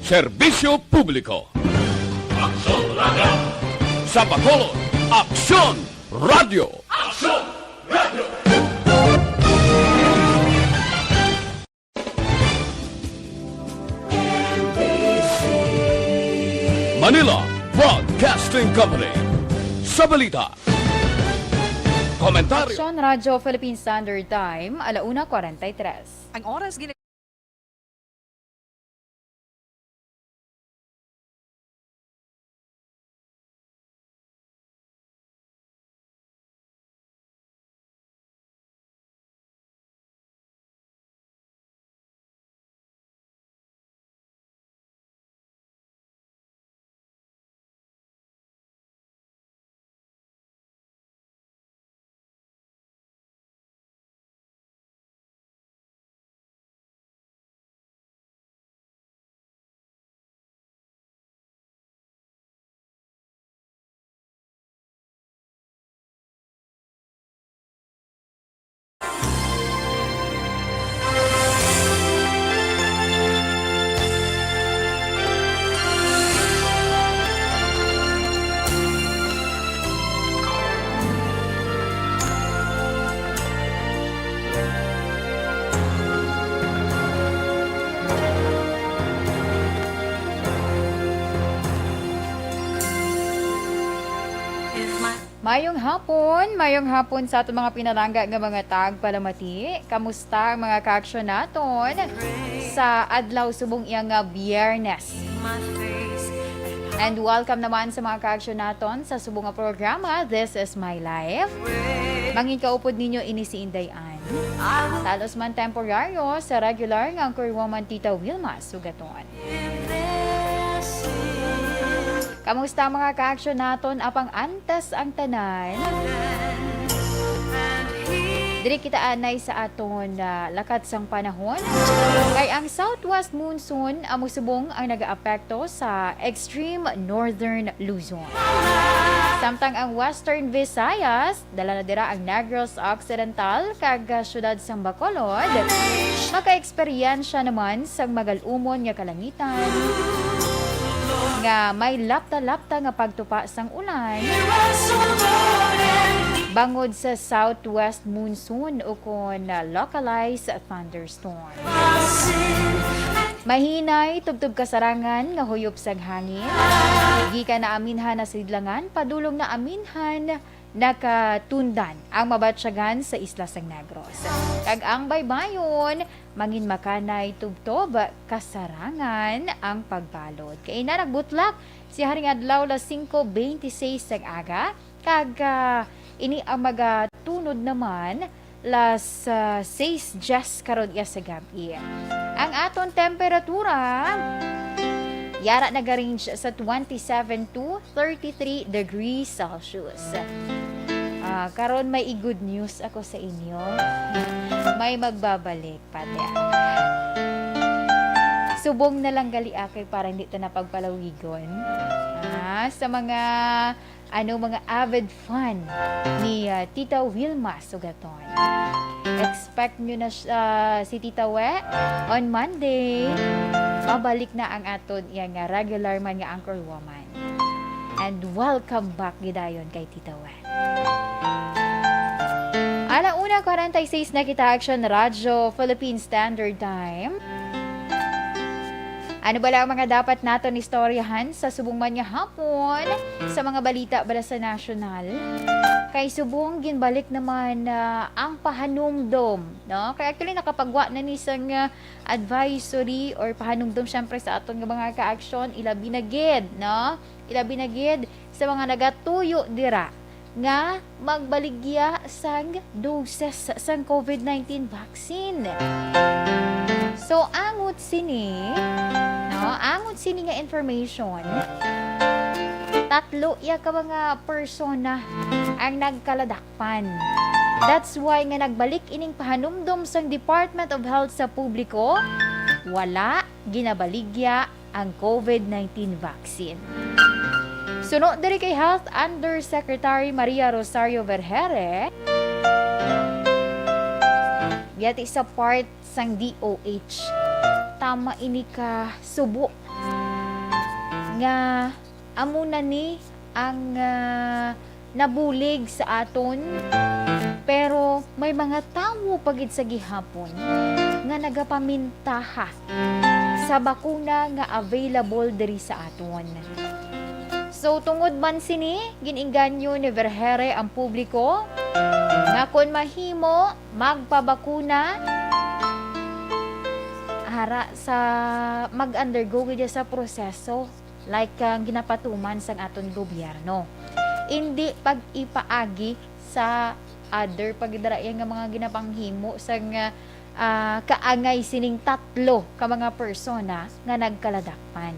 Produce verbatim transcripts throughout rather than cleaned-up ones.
Serbisyo publiko. Aksyon Radio. Sa Bacolod, Aksyon Radio. Aksyon Radio. Manila Broadcasting Company. Sa balita, komentaryo. Aksyon Radio Philippine Standard Time, ala una kwarenta y tres. Ang oras gina- Mayong hapon, mayong hapon sa aton mga pinalangga nga mga tagpalamati. Kamusta ang mga kaaksyon naton sa adlaw subong iya nga Biyernes? And welcome naman sa mga kaaksyon naton sa subong nga programa, This Is My Life. Mangin kaupod ninyo ini si Inday Ann. Talos man temporaryo sa regular nga anchorwoman Tita Wilma Sugaton. Kamusta mga kaaksyon naton? Apang antes ang tanan, diri kita anay sa aton, ah, lakat sang panahon. Kay ang southwest monsoon amo subong ang nagaapekto sa extreme northern Luzon. Samtang ang Western Visayas, dala na dira ang Negros Occidental kag, ah, siyudad sang Bacolod, makaeksperyensya naman sang magal-umon nga kalangitan nga may lapta-lapta nga pagtupa sang ulan bangod sa southwest monsoon ukon, ah, localized thunderstorm. Mahinay, tubtob kasarangan nga huyop sang hangin. Gikan na aminhan na sidlangan, padulong na aminhan nakatundan ang mabatyagan sa isla sang Negros. Kag ang baybayon, mangin makanay tubtob kasarangan ang pagbalod. Kay ina nagbutlak si haring adlaw las singko beintiseis sang aga, kag, ah, ini ang magatunod naman las, ah, sais dyes karon iya sa gab-i. Ang aton temperatura, yara nagarange sa twenty-seven to thirty-three degrees Celsius. Ah, karon may i-good news ako sa inyo. May magbabalik, pati. Subong na lang gali, ah, kay para hindi ta na pagpalawigon. Ah, sa mga ano, mga avid fan ni, ah, Tita Wilma Sugaton. Expect nyo na siya, si Tita We, on Monday. Mabalik na ang aton iya nga regular man nga anchor woman. And welcome back gidayon kay Tita We. Ala una kwarenta y seis na kita, Action Radyo Philippine Standard Time. Ano bala ang mga dapat naton istoryahan sa subong man nga hapon sa mga balita bala sa nasyonal? Kay subong ginbalik naman, ah, ang pahanumdom, no? Kay actually nakapagwa na ni sang, ah, advisory or pahanumdom syempre sa aton nga mga ka-action, ilabi na gid, no? Ilabi na gid sa mga nagatuyo dira nga magbaligya sang doses sang covid nineteen vaccine. So, angot sini, no? Angot sini nga information, tatlo ya ka mga persona ang nagkaladakpan. That's why nga nagbalik ining pahanumdom sang Department of Health sa publiko, wala ginabaligya ang covid nineteen vaccine. Suno diri kay Health Undersecretary Maria Rosario Vergeire, yati sa part sang D O H, tama ini ka subo nga amo na ni ang, ah, nabulig sa aton, pero may mga tawo pa gid sa gihapon nga nagapamintaha sa bakuna nga available diri sa aton. So, tungod man sini, gin-engganyo ni Vergeire ang publiko nga kon mahimo, magpabakuna, ara sa mag-undergo gid sa proseso, like ang ginapatuman sang aton gobyerno. Indi pag-ipaagi sa other pa gid dira iya nga mga ginapanghimo sang, ah, kaangay sining tatlo ka mga persona nga nagkaladakpan.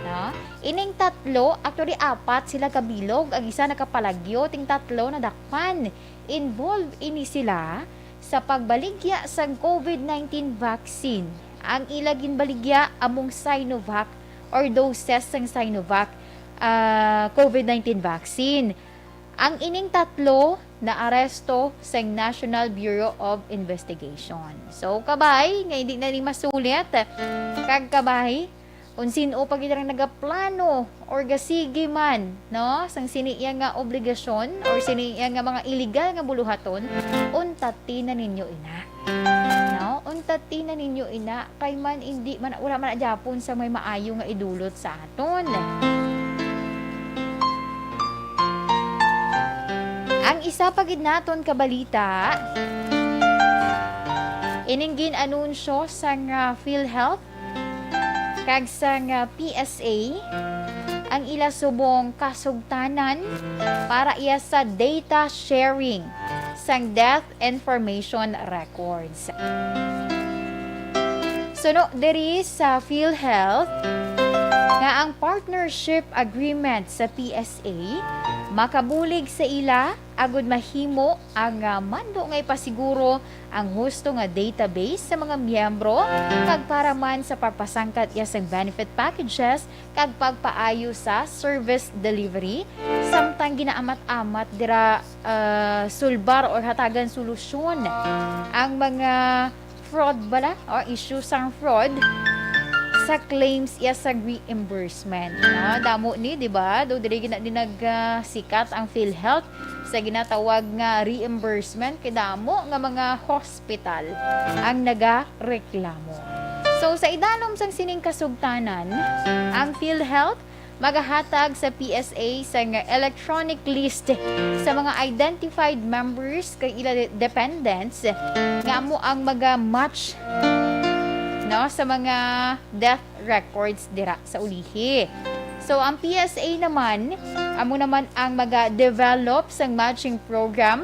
No? Ining tatlo, actually, apat sila kabilog. Ang isa nakapalagyo, ting tatlo nadakpan. Involved ini sila sa pagbaligya sang COVID nineteen vaccine. Ang ila ginbaligya among Sinovac or doses sang Sinovac, ah, COVID nineteen vaccine. Ang ining tatlo naaresto sang National Bureau of Investigation. So, kabay nga hindi na ni masulit, kag kabay, kung sin-o pa gid ang nagaplano or gasigi man, no, sang sini iya nga obligasyon or sini iya nga mga illegal nga buluhaton, untati na ninyo ina. No? Untati na ninyo ina, kay man hindi man, wala man na gyapon sa may maayo nga idulot sa aton. Ang isa pa gid naton ka balita, ining gin-anunsyo sang, ah, PhilHealth kag sang, ah, P S A ang ila subong kasugtanan para iya sa data sharing sang death information records. Suno diri sa PhilHealth nga ang partnership agreement sa P S A makabulig sa ila agud mahimo ang, ah, mando nga ipasiguro ang husto nga database sa mga miyembro kag para man sa pagpasangkat iya sang benefit packages kag pagpaayo sa service delivery, samtang ginaamat-amat dira, ah, sulbar or hatagan solusyon ang mga fraud bala o issue sang fraud sa claims iya sa reimbursement. No? Damo ni, di ba? Do diri gina-, di nagsikat ang PhilHealth sa ginatawag nga reimbursement kay damo nga mga hospital ang nagareklamo. So, sa idalom sang sining kasugtanan, ang PhilHealth magahatag sa P S A sang electronic list sa mga identified members kag ila de-, dependents nga amo ang maga-match, no, sa mga death records dira sa ulihi. So, ang P S A naman, amo naman ang maga-develop sang matching program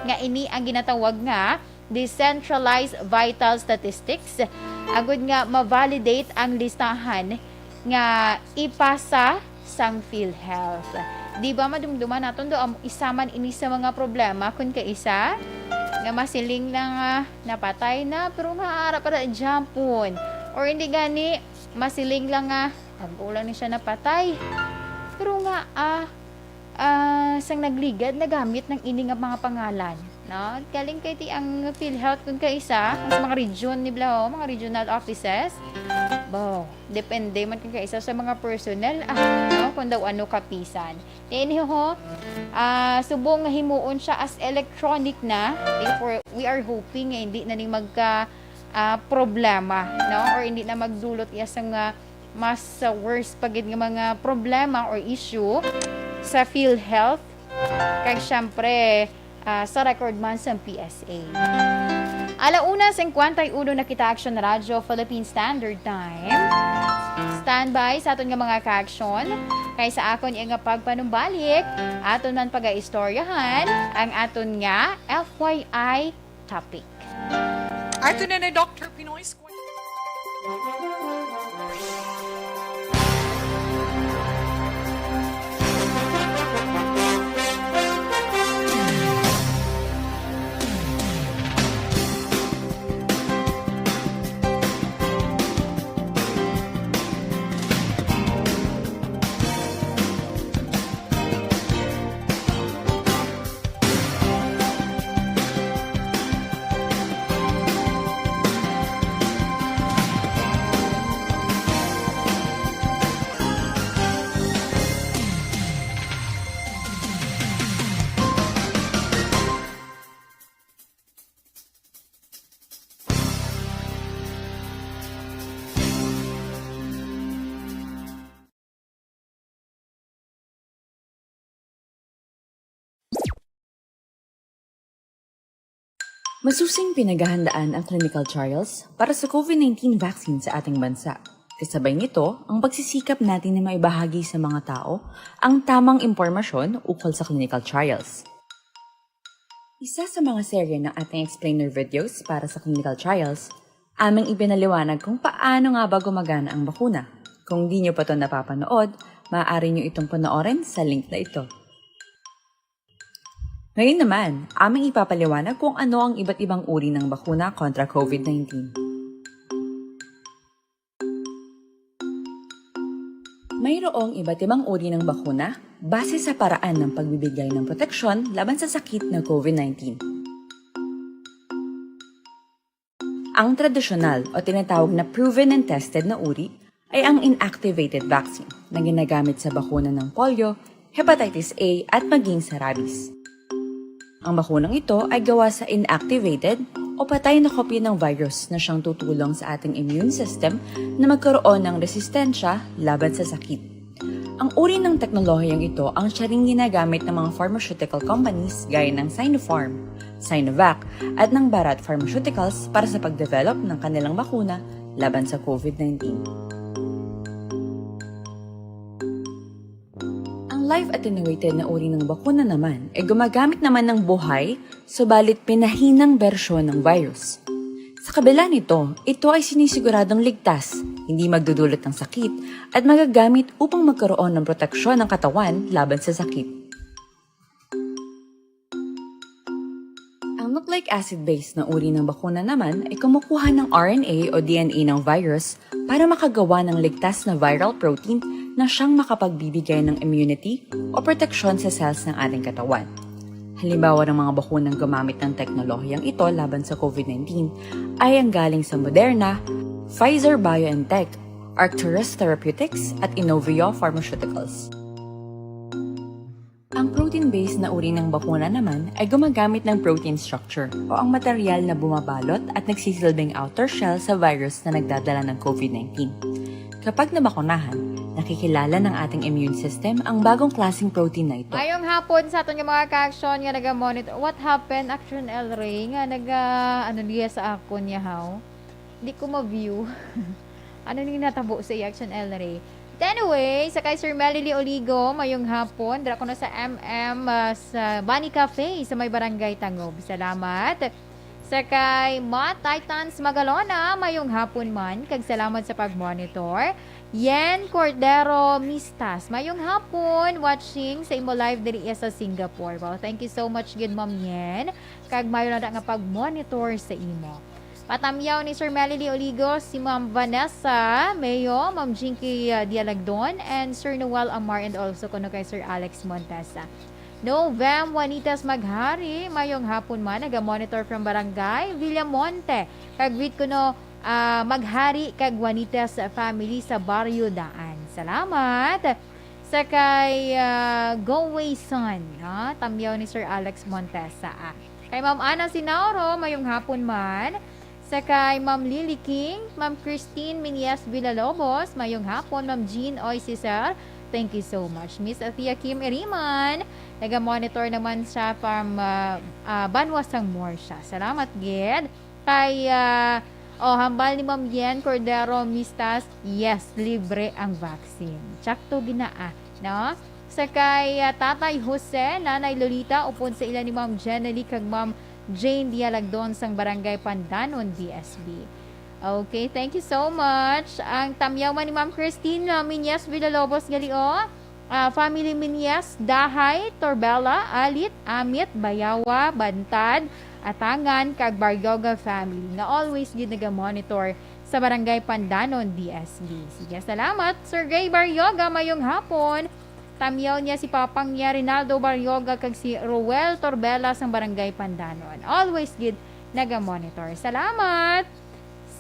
nga ini ang ginatawag nga Decentralized Vital Statistics, agud nga ma-validate ang listahan nga ipasa sang PhilHealth. Di ba madumduman naton do, am-, isa man ini sa mga problema kun kaisa nga masiling lang nga napatay na, pero nga ara pa da gyapon. Or hindi gani, masiling lang nga bag-o lang ni siya napatay. Pero nga, ah, ah, sang nagligad, nagamit ng ini nga mga pangalan, no? Galing kay ti ang PhilHealth kun kaisa, sa mga region ni Blaho, mga regional offices. Bo, depende man kun kaisa sa mga personnel, ah, no? Kung daw ano kapisan. Anyhow, ah, subong nga himuon siya as electronic na, therefore, we are hoping nga hindi na ni magka, ah, problema, no? Or hindi na magdulot iya sa nga mas, ah, worse pa gid nga mga problema or issue sa PhilHealth. Kag syempre, ah, sa record man sang P S A. Ala una singkwenta y uno na kita, Action Radyo Philippine Standard Time. Standby sa aton nga mga ka-action. Kay sa akon iya nga pagpanumbalik, aton man pagaistoryahan ang aton nga F Y I topic. Ato na ni Doctor Pinoy Square. Masusing pinaghahandaan ang clinical trials para sa COVID nineteen vaccine sa ating bansa. Kasabay nito, ang pagsisikap natin na maibahagi sa mga tao ang tamang impormasyon ukol sa clinical trials. Isa sa mga serye ng ating explainer videos para sa clinical trials, aming ipinaliwanag kung paano nga ba gumagana ang bakuna. Kung di nyo pa to napapanood, maaari nyo itong panoorin sa link na ito. Ngayon naman, aming ipapaliwanag kung ano ang iba't ibang uri ng bakuna kontra COVID nineteen. Mayroong iba't ibang uri ng bakuna base sa paraan ng pagbibigay ng proteksyon laban sa sakit na COVID nineteen. Ang tradisyonal o tinatawag na proven and tested na uri ay ang inactivated vaccine na ginagamit sa bakuna ng polio, hepatitis A at maging sa rabies. Ang bakunang ito ay gawa sa inactivated o patay na kopya ng virus na siyang tutulong sa ating immune system na magkaroon ng resistensya laban sa sakit. Ang uri ng teknolohiyang ito ang siya ring ginagamit ng mga pharmaceutical companies gaya ng Sinopharm, Sinovac, at ng Bharat Pharmaceuticals para sa pagdevelop ng kanilang bakuna laban sa COVID nineteen. Ang live attenuated na uri ng bakuna naman ay gumagamit naman ng buhay, subalit pinahinang bersyon ng virus. Sa kabila nito, ito ay sinisiguradong ligtas, hindi magdudulot ng sakit, at magagamit upang magkaroon ng proteksyon ng katawan laban sa sakit. Ang nucleic acid-based na uri ng bakuna naman ay kumukuha ng R N A o D N A ng virus para makagawa ng ligtas na viral protein na siyang makapagbibigay ng immunity o proteksyon sa cells ng ating katawan. Halimbawa ng mga bakunang gumamit ng teknolohiyang ito laban sa COVID nineteen ay ang galing sa Moderna, Pfizer-BioNTech, Arcturus Therapeutics, at Inovio Pharmaceuticals. Ang protein-based na uri ng bakuna naman ay gumagamit ng protein structure o ang material na bumabalot at nagsisilbing outer shell sa virus na nagdadala ng COVID nineteen. Kapag nabakunahan, nakikilala ng ating immune system ang bagong klaseng protein na ito. Mayong hapon sa aton nga mga ka-action nga naga-monitor. What happened, Action El Rey, nga naga, ano niya sa akon niya, how? Di ko ma-view. Ano ning natabo sa iya, Action El Rey? But anyway, sa kay Sir Melly Oligo, mayong hapon. Dira ko na sa M M, ah, sa Bunny Cafe sa may Barangay Tangob. Salamat. Sa kay Ma Titans Magalona, mayong hapon man, kag salamat sa pag-monitor. Yen Cordero Mistas, mayong hapon, watching sa imo live diri sa Singapore. Wow, thank you so much gid, Ma'am Yen. Kag mayo na nga pag-monitor sa imo. Patamyaw ni Sir Melly Oligo, si Ma'am Vanessa Mayo, Ma'am Jinky, uh, Dialagdon, and Sir Noel Amar, and also kuno kay Sir Alex Montesa. Novem Juanitas Maghari, mayong hapon man, naga-monitor from Barangay Villamonte. Kag greet kuno, ah, Maghari kag Juanitas family sa Barrio Daan. Salamat. Sa kay, ah, Go Way Son, ha? Tamyaw ni Sir Alex Montesa, ah. Kay Ma'am Ana Sinauro, mayong hapon man. Sa kay Ma'am Lily King, Ma'am Christine Minyas Villalobos, mayong hapon, Ma'am Jean Oy Cesar. Thank you so much. Miss Athea Kim Iriman, naga-monitor naman siya from, ah, ah, Banwa sang Morsha. Salamat gid. Kay, ah, oh, hambal ni Ma'am Yen Cordero Mistas, yes, libre ang vaccine. Tsakto gid na, ah, no? Sa kay, ah, Tatay Jose, Nanay Lolita, upod sa ila ni Ma'am Jenny kag Ma'am Jane Dialagdon sang Barangay Pandanon, D S B. Okay, thank you so much. Ang tamyaw man ni Ma'am Christine, ah, Minyas Villalobos gali, oh. Ah, family Minyas, Dahay, Torbella, Alit, Amit, Bayawa, Bantad, Atangan, kag Baryoga family nga always gid naga-monitor sa Barangay Pandanon, D S B. Sige, salamat, Sir Gay Baryoga, mayong hapon. Tamyaw niya si Papang niya, Rinaldo Baryoga, kag si Roel Torbella sang Barangay Pandanon. Always gid naga-monitor. Salamat!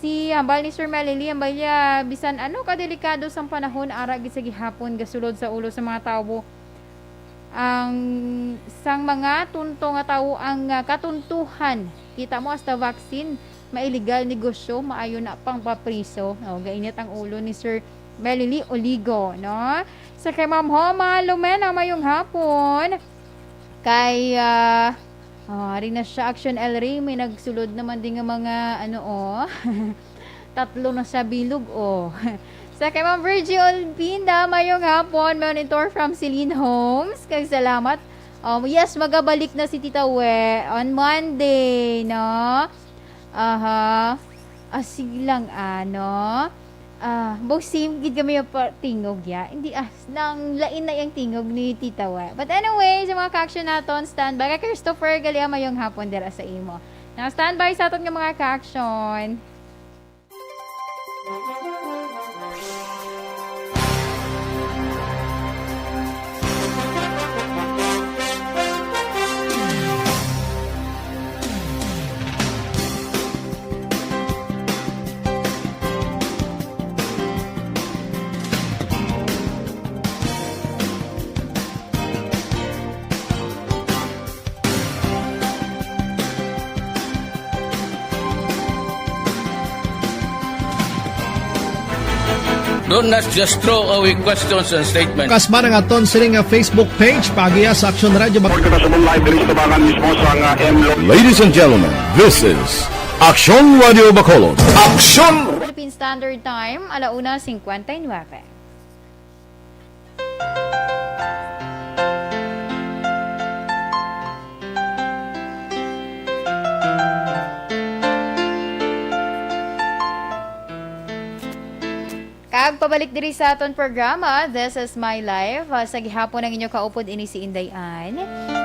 Si hambal ni Sir Melly, hambal niya, bisan ano ka delikado sang panahon, ara gid sa gihapon gasulod sa ulo sa mga tawo ang sang mga tunto nga tawo ang, ah, katuntuhan. Kita mo, hasta vaccine, mailegal negosyo, maayo na pang papriso. Oh, gainit ang ulo ni Sir Melly Oligo, no? Sa kay Ma'am Homa Lumena, mayong hapon. Kay, ah, Oh, ari na siya, Action El Rey, may nagsulod naman din nga mga, ano, oh. Tatlo na sa bilog, oh. Sa kay Ma'am Virgie Olpinda, mayong hapon, monitor from Celine Homes. Kag salamat. Um, yes, magabalik na si Tita We on Monday, no? Aha. Ah, sige lang, ano. Ah, bo, same gid kami yung pa-, tingog, ya. Hindi, ah, nang lain na yung tingog ni Tita We. But anyway, sa mga ka-action naton, standby. Kay Christopher Galia, mayong hapon dira sa imo. Nang standby sa aton nga mga ka-action. Don't not just throw away questions and statements. Kasmaran aton sini nga Facebook page, paagiya sa Action Radio Bac- Report kita sa live diri sa Tabangan mismo sa nga M Lo- Ladies and gentlemen, this is Action Radio Bacolod. Action! Philippine Standard Time, alauna cincuenta y nueve. Kag pabalik diri sa aton programa, This Is My Life. Ah, sa gihapon ang inyo kaupod ini si Inday Ann.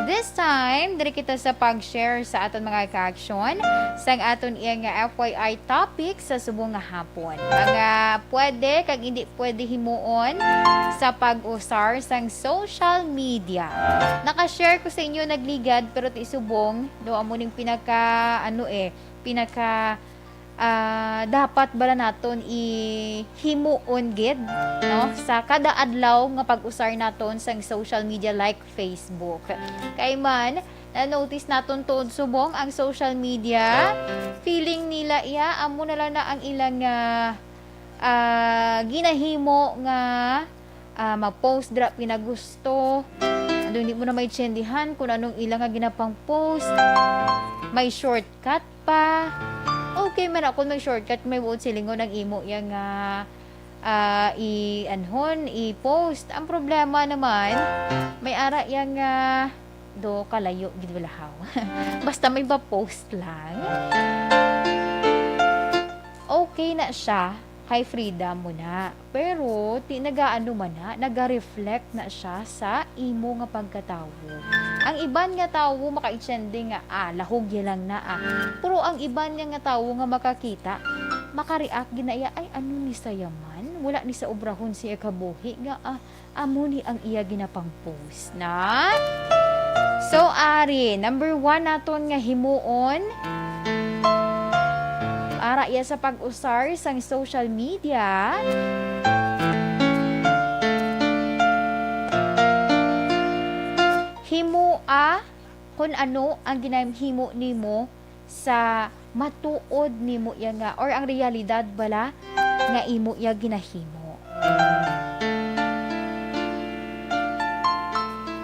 This time, diri kita sa pag-share sa aton mga ka-action sang aton iya nga F Y I topic sa subong nga hapon. Mga pwede kag hindi pwede himuon sa pag-usar sang social media. Naka-share ko sa inyo nagligad, pero ti subong, do, amo ning pinaka, ano eh, pinaka ah, dapat bala naton ihimuon gid, no, sa kada adlaw nga pag-usar naton sang social media like Facebook. Kay man, na-notice naton tuod subong ang social media, feeling nila iya amo na lang na ang ilang, ah, ah, ginahimo nga, ah, mag-post dira pinagusto. Ando, hindi mo na maintindihan kung anong ila nga ginapang-post. May shortcut pa. Okay man ako may shortcut, may buot silingon ang imo iya nga, ah, i-, anhon, i-post. Ang problema naman, may ara iya nga do kalayo gid wala haw. Basta may ba-post lang. Okay na siya, kay freedom mo na. Pero, ti nagaano man na, naga-reflect na siya sa imo nga pagkatawo. Ang iban nga tawo makaintindi nga, "Ah, lahog ya lang na, ah." Pero ang iban niya nga tawo nga makakita, maka-react gid na iya, "Ay, ano ni saya man? Wala ni sa obrahon siya kabuhi nga, ah, amo ni ang iya ginapang-post na." So, ari, number one naton nga himuon, ara iya sa pag-usar sang social media. Himoa kon ano ang ginahimo nimo sa matuod nimo iya nga, or ang realidad bala nga imo iya ginahimo.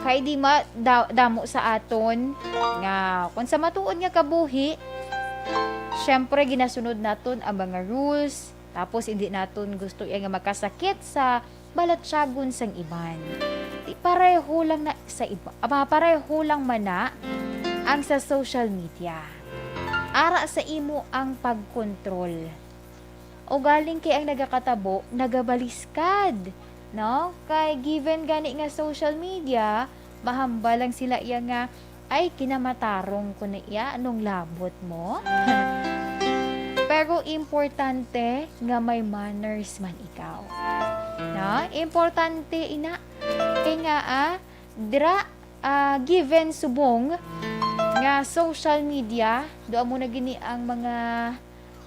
Kay di ma-, da-, damo sa aton nga kung sa matuod nga kabuhi, syempre ginasunod naton ang mga rules, tapos hindi naton gusto iya nga makasakit sa balatyagon sang iban. Di pareho lang na sa iba, ah, pareho lang man na ang sa social media. Ara sa imo ang pagkontrol. O galing kay ang nagakatabo, nagabaliskad, no? Kay given gani nga social media, mahambal lang sila iya nga, "Ay, kinamatarong ko na iya, anong labot mo?" Pero importante nga may manners man ikaw. No? Importante ina. Kay nga, ah, dira, ah, given subong nga social media, do amo na gini ang mga,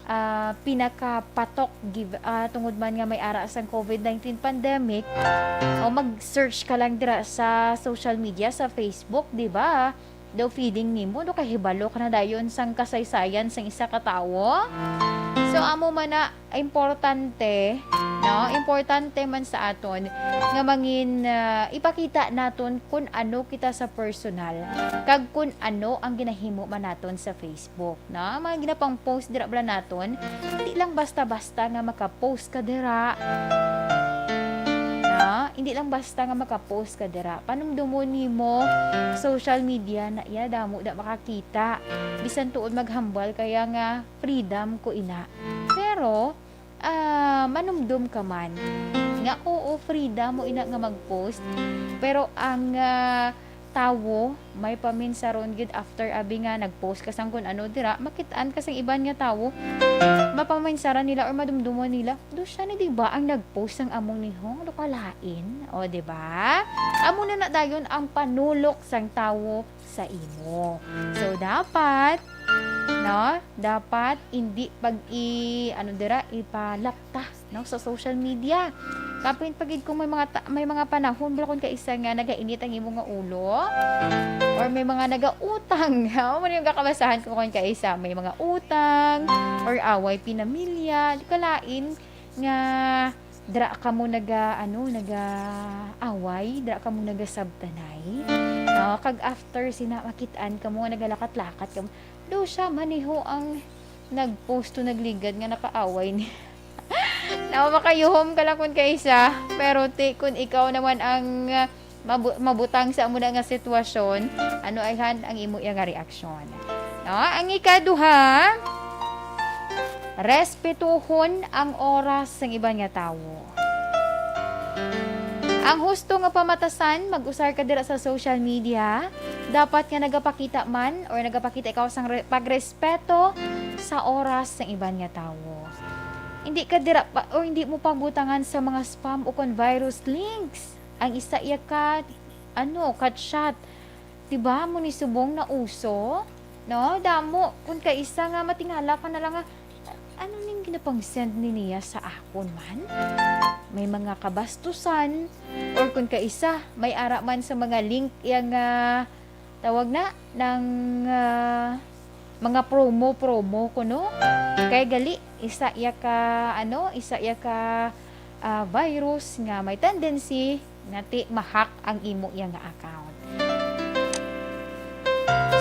ah, pinakapatok giv-, ah, tungod man nga may ara sang covid nineteen pandemic, o mag-search ka lang dira sa social media, sa Facebook, di ba? Daw feeling nimo, do kahibalo ka na dayon sang kasaysayan sang isa ka tawo. So, amo man na importante No? Importante man sa aton nga mangin, ah, ipakita naton kun ano kita sa personal, kag kun ano ang ginahimo man naton sa Facebook, no? Ang mga ginapang-post dira bala naton, hindi lang basta-basta nga maka-post ka dira. No? Hindi lang basta nga maka-post ka dira. Panumdumon nimo, social media na iya, damo da makakita. Bisan tuod maghambal kaya nga freedom ko ina. Pero, ah, manumdom ka man nga, oo, freedom mo ina nga mag-post, pero ang, ah, tawo may paminsaron gid after abi nga nag-post ka sang kun ano dira, makit-an ka sang iban nga tawo, mapaminsaran nila or madumduman nila, "Do siya ni di ba ang nag-post sang among nihong?" Do ka lain, o, di ba? Amo na na dayon ang panulok sang tawo sa imo. So, dapat, no? Dapat hindi pag i-, ano dira, ipalapta, no, sa social media. Kapin pa gid kung may mga ta-, may mga panahon bala kun kaisa nga nagainit ang imo nga ulo, or may mga nagautang, amo man yung kakabasahan ko kun kaisa may mga utang, or away pinamilya, di ka lain nga dira kamo naga, ano, nagaaway, dira kamo nagasabtanay. No? Kag after sina, makit-an kamo nga nagalakat-lakat kamo. Do siya, maniho ang nag-post to nagligad nga nakaaway ni. Na makayuhom ka lang kun kaisa, pero ti, kun ikaw naman ang, ah, mabu-, mabutang sa amo na nga sitwasyon, ano ay han ang imo iya nga reaksyon? No? Ang ikaduha, respetuhon ang oras sang iban nga tawo. Ang husto nga pamatasan, mag-usar ka dira sa social media, dapat nga nagapakita man or nagapakita ikaw sang re-, pagrespeto sa oras sang iban nga tawo. Hindi ka dira pa, o hindi mo pagbutangan sa mga spam o kon virus links. Ang isa iya ka, ano, ka chat. Di ba, mo ni subong na uso? No? Damo, kun kaisa nga matingala ka na lang nga, "Ano ning ginapang-send ni niya sa akon man?" May mga kabastusan, or kun kaisa, may ara man sa mga link iya nga, tawag na, nang, ah, mga promo-promo kuno. Kay gali, isa iya ka, ano, isa iya ka, ah, virus nga may tendency nga ti ma-hack ang imo iya nga account.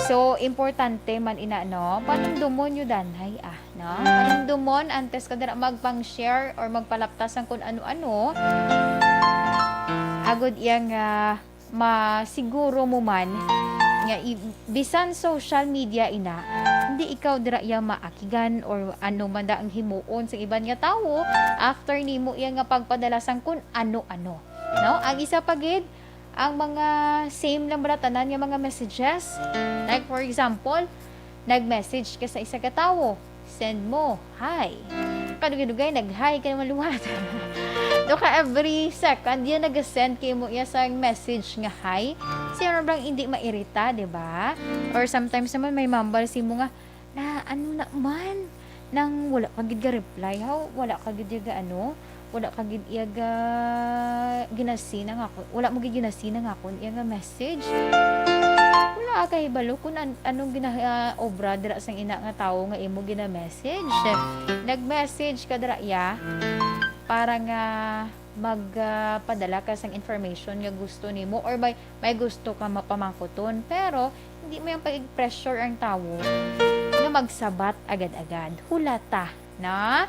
So, importante man ina, no? Panumdumon nyo danay, ah, no? Panumdumon antes ka dira magpang-share or magpalaptas sang kun ano-ano. Agod iya nga masiguro mo man nga i-, bisan social media ina, hindi ikaw dira iya maakigan or ano man da ang himuon sa iban nga tawo after nimo iya nga pagpadala sang kun ano-ano. No? Ang isa pa gid, ang mga same lang bala tanan nga mga messages. Like, for example, nag-message ka sa isa ka tawo, send mo, "Hi." Kadugay-dugay, nag-hi ka naman liwat. Do ka every second, yan nag-send kay mo iya sang message nga hi. Sino bang hindi mairita, di ba? Or sometimes naman, may mambal si mo nga, na ano na man, nang wala ka gid ga reply, haw, wala ka gid ga ano, wala ka gid iya ga ginasina nga ako, wala mo gid ginasina nga akon iya nga message. Wala ka hibalo kung an-, anong gina-, ah, obra dira sang ina nga tawo nga imo gina-message. Nag-message ka dira iya para nga mag, ah, padala ka sang information nga gusto nimo or may, may gusto ka mapamangkuton. Pero hindi mo yang pag-pressure ang tawo nga magsabat agad-agad. Hulata, na?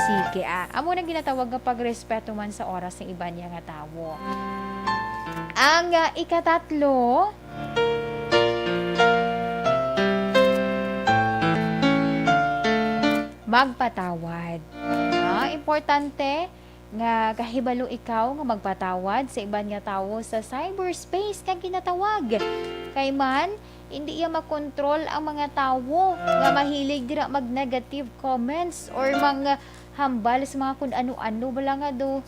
Sige, ah. Amo nang ginatawag nga pagrespeto man sa oras ng iban niya nga tawo. Ang, ah, ikatatlo, magpatawad. Ah, importante nga kahibalo ikaw nga magpatawad sa iban nga tawo sa cyberspace nga ginatawag. Kay man, hindi iya makontrol ang mga tawo nga mahilig dira mag negative comments or mga hambal sa mga kun ano-ano bala nga do.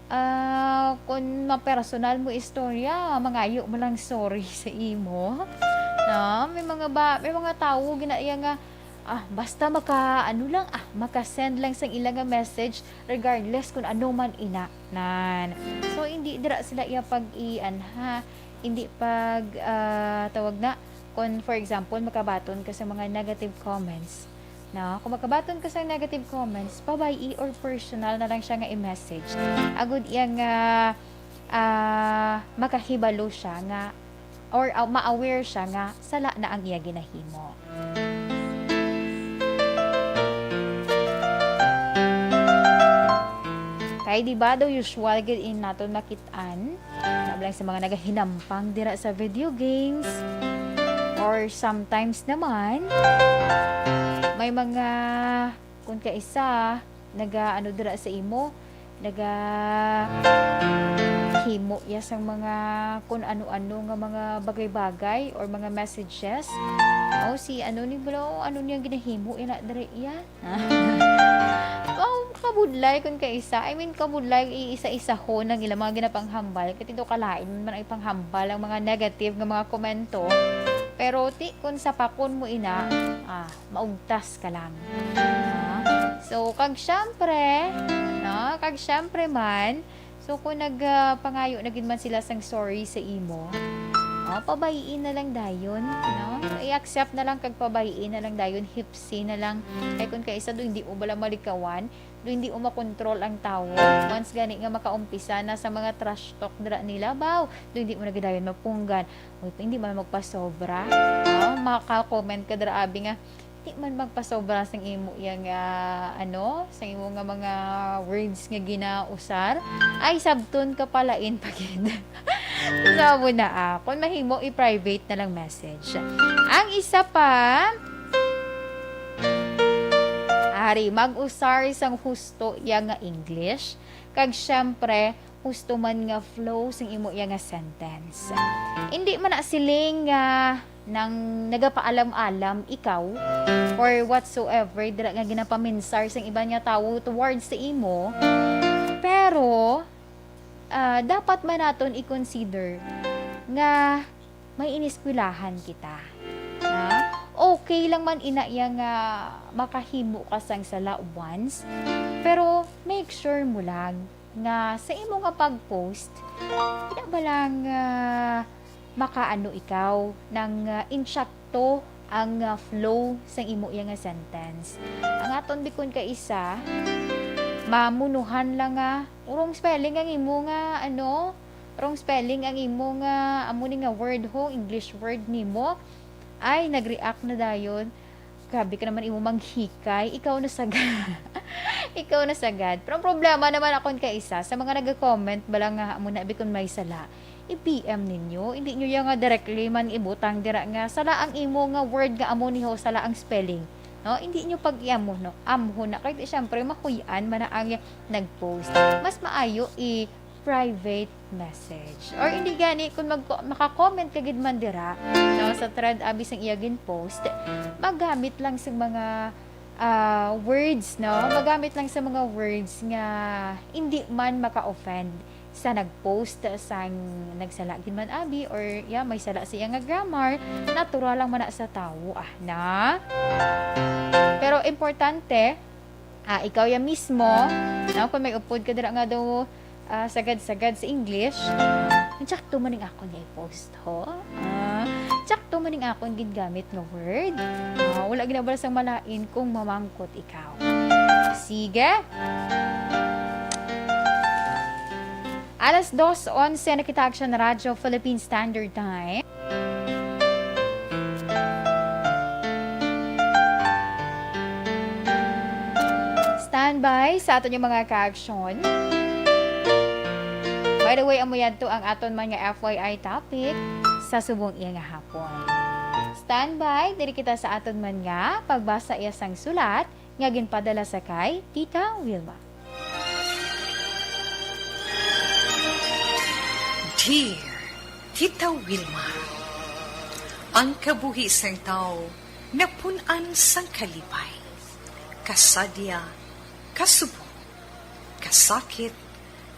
Ah, kun mapersonal mo istorya, mangayo mo lang sorry sa imo. No? May mga ba, may mga tawo gina-, iya nga, ah, basta maka, ano lang, ah, maka-send lang sang ila nga message, regardless kung ano man ina, nan. So, hindi dira sila iya pag-ian, ha? Hindi pag, ah, tawag na, kung, for example, makabaton ka sa mga negative comments, No? Kung makabaton ka sa negative comments, pabay-i or personal na lang siya nga i-message. Agud iya nga, ah, makahibalo siya nga, or, ah, ma-aware siya nga sala na ang iya ginahimo. Kay di ba daw usual gid in naton makit-an, labi lang sa mga nagahinampang dira sa video games, or sometimes naman, may mga, kung kaisa, naga, ano, dira sa imo, naga himo ya sang mga kun ano-ano nga mga bagay-bagay or mga messages. O si ano ni bro, ano niya ginahimo ina diri iya? Oh, kabudlay kun kaisa. I mean, kabudlay, iisa-isahon ang ilang mga ginapanghambal. Kay tindog kalain man ang ipanghambal ang mga negative nga mga komento. Pero ti kun sapakon mo ina, ah, maugtas ka lang. Ah, so, kag syempre, no, kag syempre man, so kung nag, ah, pangayo na gid man sila sang sorry sa imo, oh, pabay-i na lang dayon, no? I-accept na lang kag pabay-i na lang dayon, hipsi na lang. Kay kung kaisa do, hindi mo bala malikawan, do hindi mo makontrol ang tawo. Once gani nga makaumpisa na sa mga trash talk dira nila, baw, do hindi mo na gid dayon mapunggan. Uy, hindi man magpasobra. Ah, maka-comment ka dira, abi nga, di man magpasobra sang imo yang, ah, ano, sang imo nga mga words nga ginausar. Ay, sabton ka palain pa gid. Sabo na, ah. Kung mahimo, i-private na lang message. Ang isa pa, ari, mag-usar sang husto ya nga English. Kag syempre, husto man nga flow sang imo iya nga sentence. Hindi man na siling nga nang nagapaalam-alam ikaw or whatsoever dira nga ginapaminsar sang iban nga tawo towards sa imo, pero, ah, dapat man naton i-consider nga may ineskwelahan kita. Ha? Okay lang man ina iya nga makahimo ka sang sala once, pero make sure mo lang nga sa imo nga pag-post, ina ba lang, ah, makaano ikaw nang, ah, insakto ang, ah, flow sang imo iya nga sentence. Ang aton bikon kaisa, mamunuhan lang nga, wrong spelling ang imo nga, ano, wrong spelling ang imo nga, amo ni nga word ho, English word nimo. Ay, nag-react na dayon. Grabe ka naman, imo manghikay. Ikaw na sagad. Ikaw na sagad. Pero ang problema naman akon kaisa, sa mga nag-comment, bala nga, amo na, bikon may sala, i-P M ninyo. Hindi nyo yan nga directly man ibutang dira nga, sala ang imo nga word nga amo ni ho, sala ang spelling. No? Hindi nyo pag-iamo, no? Amho na. Kaya di, syempre, mahuy-an man na ang nag-post. Mas maayo i-private message. Or hindi gani, kung mag-, maka-comment ka gid man dira, no, sa thread, abi sang iya gin-post, magamit lang sa mga, ah, words, no? Magamit lang sa mga words nga hindi man maka-offend sa nag-post, sang nagsala gid man, abi, or, yeah, may sala sa iya nga grammar, natural lang man na sa tawo, ah, na. Pero importante, ah, ikaw ya mismo, no? Kung may upod ka dira nga daw, ah, sagad-sagad sa English, tsakto man ning akon nga i-post, ho? Ah, tsakto man ning akon gingamit nga word. Ah, wala ginabala sang malain kung mamangkot ikaw. Sige. Alas dos onse na kita, Action Radyo Philippine Standard Time. Standby sa aton yung mga ka-action. By the way, amo yadto ang aton man nga F Y I topic sa subong iya nga hapon. Standby, diri kita sa aton man nga pagbasa iya sang sulat nga ginpadala sa kay Tita Wilma. Dear Tita Wilma, ang kabuhi sang tawo napun-an sang kalipay, kasadya, kasubong, kasakit,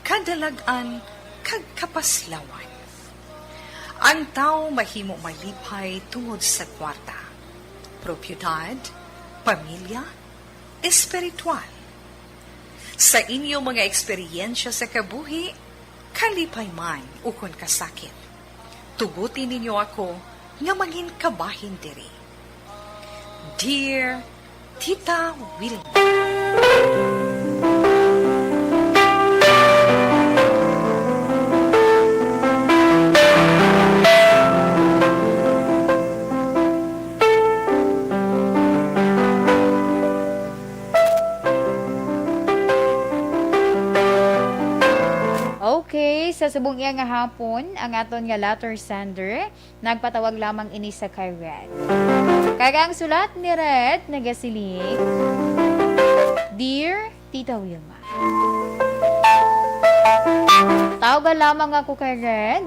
kadalag-an, kag kapaslawan. Ang tawo mahimo malipay tungod sa kwarta, propiedad, pamilya, espiritual. Sa inyo mga eksperyensya sa kabuhi, kalipay man ukon kasakit, tuguti ninyo ako nga mangin kabahin diri. Dear Tita Wilma. Okay, sa subong iya nga hapon, ang aton nga letter sender, nagpatawag lamang ini sa kay Red. Kag ang sulat ni Red nagasiling, Dear Tita Wilma, tawga lamang ako kay Red.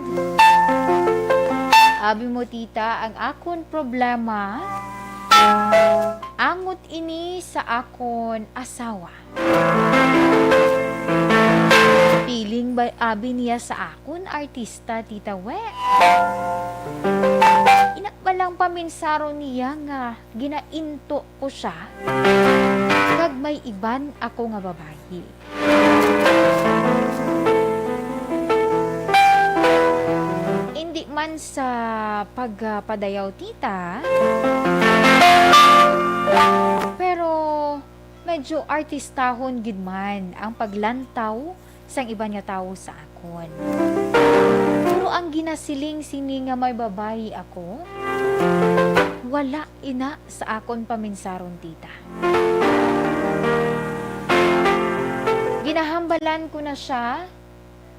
Abi mo, tita, ang akon problema, angot ini sa akon asawa. Feeling ba abi niya sa akon, artista, Tita We? Ina ba lang paminsaron niya nga ginainto ko siya kag may iban ako nga babayi? Indi man sa pagpadayaw, tita, pero medyo artistahon gid man ang paglantaw sang iban nga tawo sa akon. Pero ang ginasiling sini nga may babayi ako, wala ina sa akon paminsaron, tita. Ginahambalan ko na siya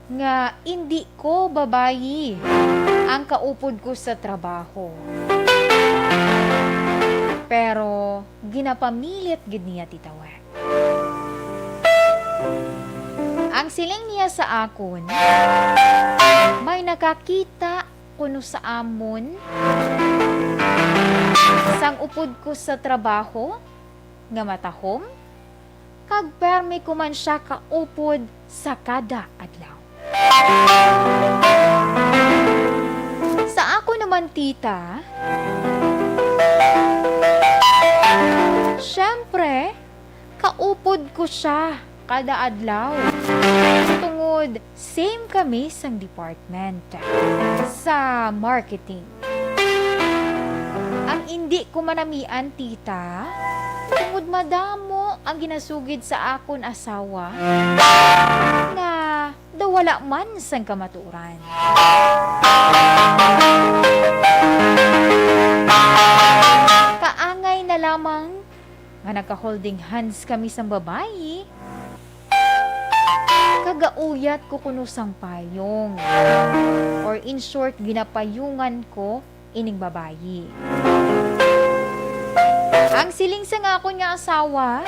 nga indi ko babayi ang kaupod ko sa trabaho. Pero ginapamilit gid niya, Tita We. Ang siling niya sa akon, may nakakita kuno sa amon sang upod ko sa trabaho nga matahom, kag permi ko man sia kaupod sa kada adlaw. Sa ako naman, tita, syempre, kaupod ko sia kada adlaw. Tungod same kami sang department sa marketing. Ang indi ko manamian, tita, tungod madamo ang ginasugid sa akon asawa nga daw wala man sang kamatuoran. Kaangay na lamang nga nagka-holding hands kami sang babayi, kagauyat ko kuno sang payong. Or in short, ginapayungan ko ining babayi. Ang siling sang akon nga asawa,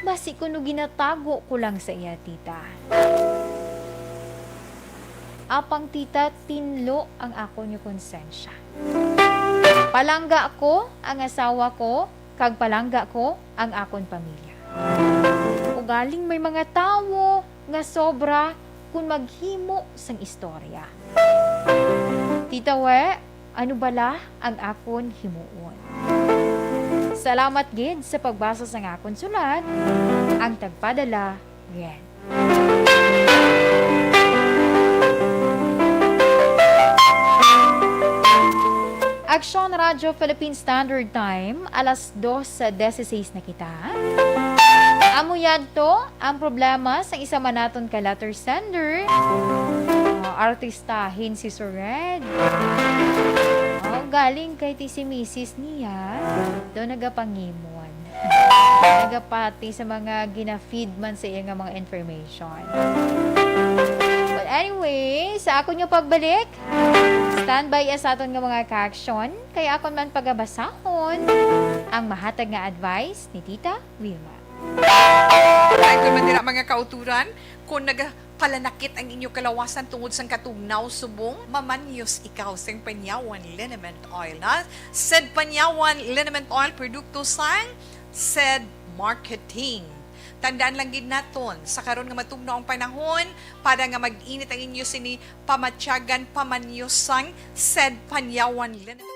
basi kuno ginatago ko lang sa iya, tita. Apang, tita, tinlo ang akon nga konsensya. Palangga ko ang asawa ko, kag palangga ko ang akon pamilya. Ugaling may mga tawo nga sobra kon maghimo sang istorya. Tita We, ano bala ang akon himuon? Salamat gid sa pagbasa sang akon sulat, ang tagpadala, Red. Aksyon Radyo Philippine Standard Time, alas dos dieciséis na kita. Amo yadto ang problema sa isa man naton ka letter sender. Ah, artistahin si Sir Red. Oh, galing kay ti si misis niya. Daw nagapangimon. Nagapati sa mga gina-feed man sa iya nga mga information. But anyway, sa akon nga pagbalik, standby ya sa aton nga mga ka-aksyon, kay akon man pagabasahon ang mahatag nga advice ni Tita Wilma. Ay, kung man dira, mga kauturan, kung nagapalanakit ang inyo kalawasan tungod sang katugnaw subong, mamanyos ikaw sang Panyawan Liniment Oil, na? Said Panyawan Liniment Oil, produkto sang Said Marketing. Tandaan lang gid naton, sa karon nga matugnaw ang panahon, para nga mag-init ang inyo sini, pamatyagan, pamanyos sang Said Panyawan Liniment.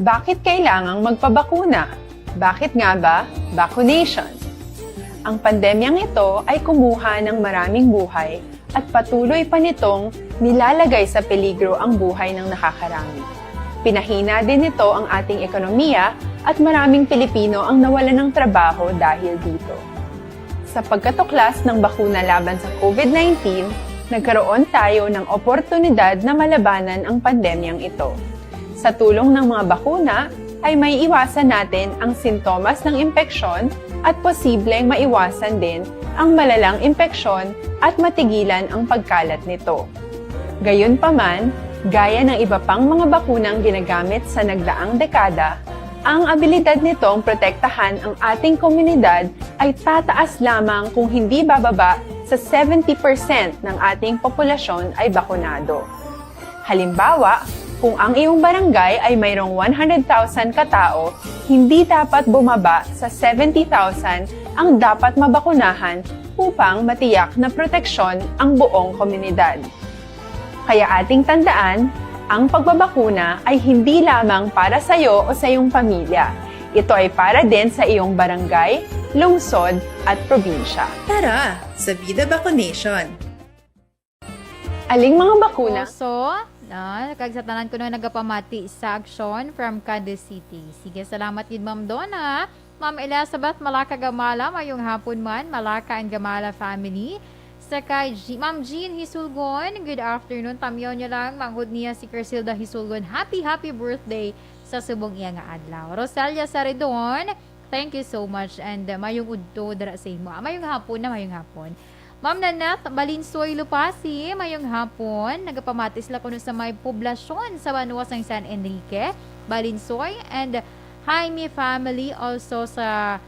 Bakit kailangang magpabakuna? Bakit nga ba vaccination? Ang pandemyang ito ay kumuha ng maraming buhay at patuloy pa nitong nilalagay sa peligro ang buhay ng nakakarami. Pinahina din nito ang ating ekonomiya at maraming Pilipino ang nawalan ng trabaho dahil dito. Sa pagkatuklas ng bakuna laban sa COVID nineteen, nagkaroon tayo ng oportunidad na malabanan ang pandemyang ito. Sa tulong ng mga bakuna, ay maiiwasan natin ang sintomas ng impeksyon at posibleng maiwasan din ang malalang impeksyon at matigilan ang pagkalat nito. Gayunpaman, gaya ng iba pang mga bakunang ginagamit sa nagdaang dekada, ang abilidad nitong protektahan ang ating komunidad ay tataas lamang kung hindi bababa sa seventy percent ng ating populasyon ay bakunado. Halimbawa, kung ang iyong barangay ay mayroong one hundred thousand katao, hindi dapat bumaba sa seventy thousand ang dapat mabakunahan upang matiyak na proteksyon ang buong komunidad. Kaya ating tandaan, ang pagbabakuna ay hindi lamang para sa iyo o sa iyong pamilya. Ito ay para din sa iyong barangay, lungsod, at probinsya. Tara, sa Vida Vaccination! Aling mga bakuna? Oso, na, kag sa tanan kuno nagapamati sa aksyon from Cadiz City. Sige, salamat gid, Ma'am Donna. Ma'am Elizabeth Malaka Gamala, mayong hapon man, Malaka and Gamala family. Sa kay G-, Ma'am Jean Hisulgon, good afternoon. Tamyaw niya lang, manghod niya si Crisilda Hisulgon. Happy, happy birthday sa subong iya nga adlaw. Rosalia Saridon, thank you so much and, uh, mayong udto dira sa imo. Ah, mayong hapon na, mayong hapon. Ma'am Nanette Balinsoy Lupasi, mayong hapon. Nagapamati sila kuno sa may poblasyon sa banwa sang San Enrique, Balinsoy, and Jaime family, also sa,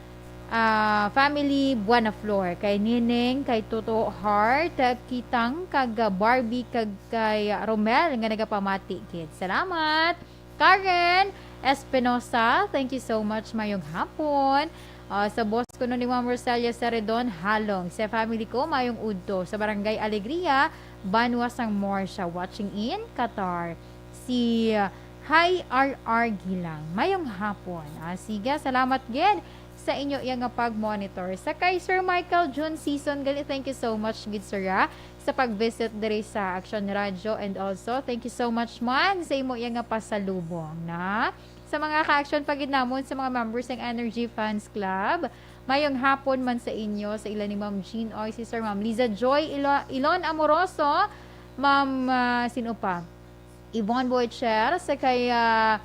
ah, family Buenaflor, kay Nining, kay Toto Heart, Kitang, kag Barbie, kag kay Romel nga nagapamati gid. Salamat. Karen Espinosa, thank you so much. Mayong hapon. Ah, sa boss kuno ni Ma'am Rosalia Saredon, halong. Sa family ko, mayong udto. Sa Barangay Alegria, banwa sang Morsha. Watching in Qatar. Si, ah, Hi R R Gilang. Mayong hapon. Ah, sige, salamat gid sa inyo iya nga pag-monitor. Sa kay Sir Michael Jun Season, gali, thank you so much gid, sir, ah, sa pag-visit diri sa Action Radio, and also thank you so much man sa imo iya nga pasalubong, na sa mga ka-action pa gid namon sa mga members ng Energy Fans Club. Mayong hapon man sa inyo, sa ila ni Ma'am Jean Oy, si Sir Ma'am Liza Joy Ilo-, Ilon Amoroso, Ma'am, ah, sino pa? Yvonne Boecher, sa kay, ah,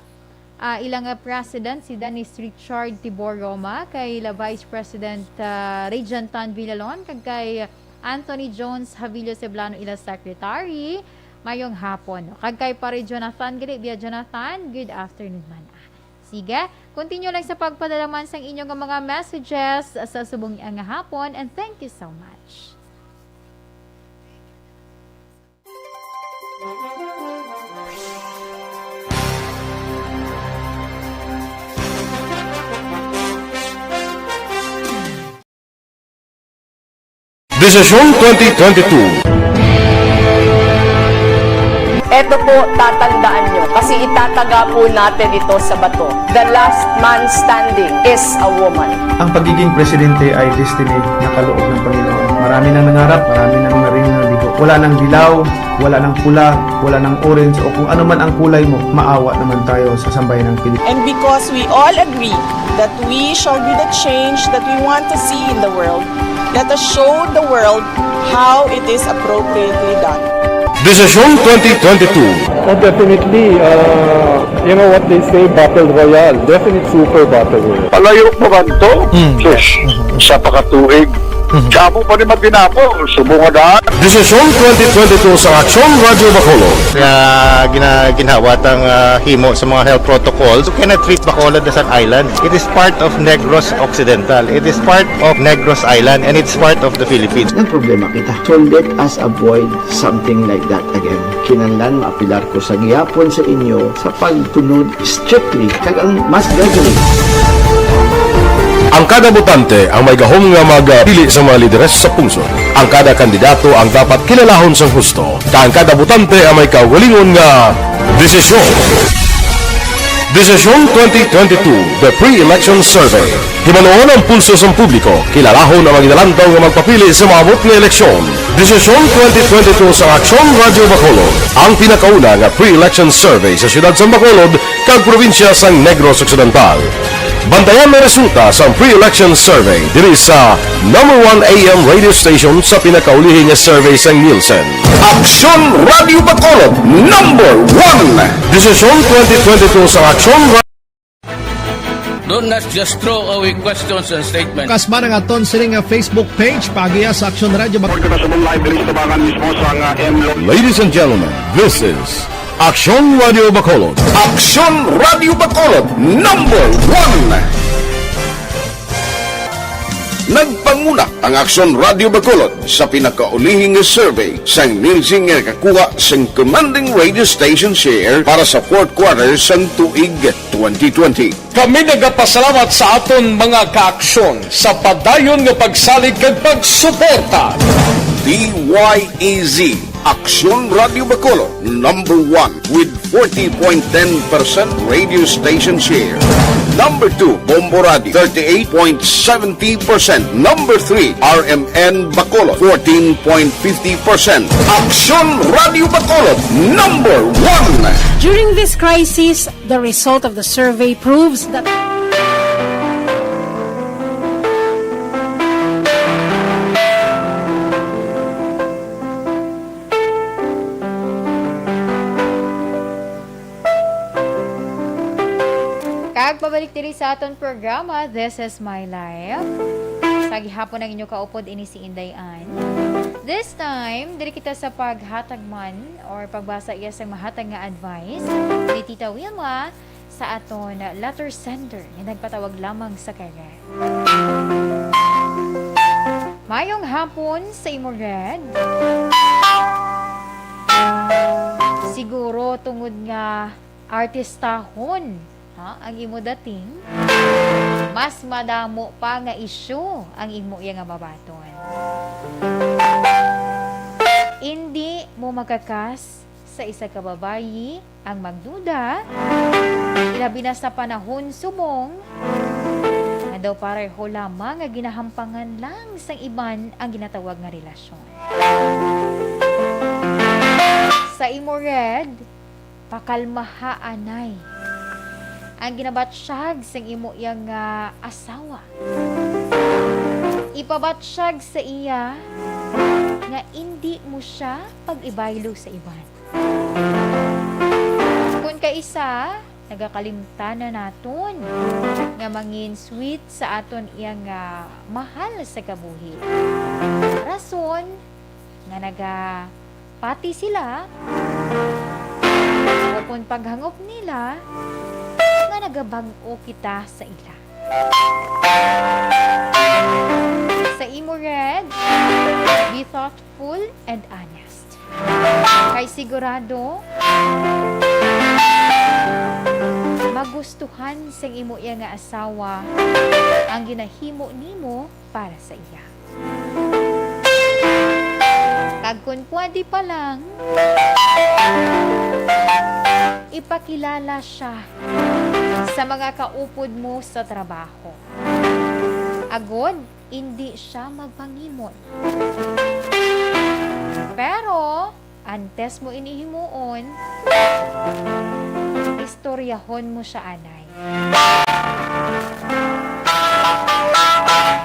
ah, ila nga President, si Dennis Richard Tibor Roma, kay la Vice President, ah, Regent Tan Villalon, kag kay Anthony Jones Havillo Ceblano, ila Secretary. Mayong hapon. Kag kay Pare Jonathan, gali, Bia Jonathan, good afternoon man. Ah, sige, continue lang sa pagpadala man sang inyo nga mga messages sa subong nga hapon, and thank you so much. Desisyon twenty twenty-two. Eto po, tatandaan nyo, kasi itataga po natin ito sa bato. The last man standing is a woman. Ang pagiging presidente ay destiny na kaloob ng Panginoon. Marami nang nangarap, marami nang naring nabigo. Wala nang dilaw, wala nang pula, wala nang orange, o kung ano man ang kulay mo, maawa naman tayo sa sambayan ng Pilipinas. And because we all agree that we shall be the change that we want to see in the world, let us show the world how it is appropriately done. Desisyon twenty twenty-two. Oh, definitely, uh, you know what they say, battle royale. Definite super battle royale. Palayo pa man to? Mm. Sus, isa pa ka tuig. Mhm. Damo pa ni matinapol, subong nga daan. Desisyon twenty twenty-two sa Aksyon Radyo Bacolod. Nga gina-, ginhawa tang, ah, himo sa mga health protocols. You cannot treat Bacolod as an island. It is part of Negros Occidental. It is part of Negros Island, and it's part of the Philippines. Ang problema kita. So let us avoid something like that again. Kinahanglan maapilar ko sa gihapon sa inyo sa pagtunod strictly kag ang mas gagaling. Ang kada botante ang may gahom nga magpili sa mga lideres sa pungsod. Ang kada kandidato ang dapat kilalahon sang husto, kag ang kada botante ang may kaugalingon nga desisyon. Desisyon twenty twenty-two, The Pre-Election Survey. Hibaluon ang pulso sang publiko, kilalahon ang mga ginalantaw nga magpapili sa maabot nga eleksyon. Desisyon twenty twenty-two sa Aksyon Radyo Bacolod, ang pinakauna nga pre-election survey sa siyudad sang Bacolod kag probinsya sang Negros Occidental. Bantayan ang resulta sang pre-election survey diri sa number one A M radio station sa pinakaulihi nga survey sang Nielsen. Aksyon Radio Bacolod, number one. Desisyon twenty twenty-two sa Aksyon Ra- Don't not just throw away questions and statements. Kasman ang aton sini nga Facebook page, paagiha sa Aksyon Radyo Bacolod. Kita sa live diri sa tabangan mismo sa nga M Lo. Ladies and gentlemen, this is Aksyon Radio Bacolod. Aksyon Radio Bacolod, number one. Nagpanguna ang Aksyon Radio Bacolod sa pinakaulihi nga survey sang Nielsen nga nakakuha sang commanding radio station share para sa fourth quarter sang tuig twenty twenty. Kami nagapasalamat sa aton mga kaaksyon sa padayon nga pagsalig kag pagsuporta. D Y E Z, Aksyon Radio Bacolod, number one with forty point ten percent radio station share. Number two, Bombo Radio, thirty-eight point seventy percent. Number three, R M N Bacolod, fourteen point fifty percent. Aksyon Radio Bacolod, number one. During this crisis, the result of the survey proves that Kag pabalik diri sa aton programa, This is My Life. Sa gihapon ang inyo kaupod ini si Inday Ann. This time, diri kita sa paghatag man or pagbasa iya sa mahatag nga advice ni Tita Wilma sa aton letter sender nga nagpatawag lamang sa kay Red. Mayong hapon sa imo, Red. Siguro tungod nga artistahon, ha, ang imo dating, mas madamo pa nga isyu ang imo iya nga mabaton. Indi mo makakas sa isa ka babayi ang magduda, ilabi na sa panahon subong nga daw pareho lamang nga ginahampangan lang sang iban ang ginatawag nga relasyon. Sa imo, Red, pakalmaha anay ang ginabatsyag sang imo iya nga asawa. Ipabatsyag sa iya nga indi mo siya pag-ibaylo sa iban. Kun kaisa, nagakalimtan na naton nga mangin sweet sa aton iya nga mahal sa kabuhi. Rason nga nagapati sila, o kon paghangop nila nga nagabag-o kita sa ila. Sa imo, Red, be thoughtful and honest. Kay sigurado, magustuhan sang imo iya nga asawa ang ginahimo nimo para sa iya. Kag kun pwede pa lang, ipakilala siya sa mga kaupod mo sa trabaho. Agod, indi siya magpangimot. Pero, antes mo ini himuon, istoryahon mo siya anay.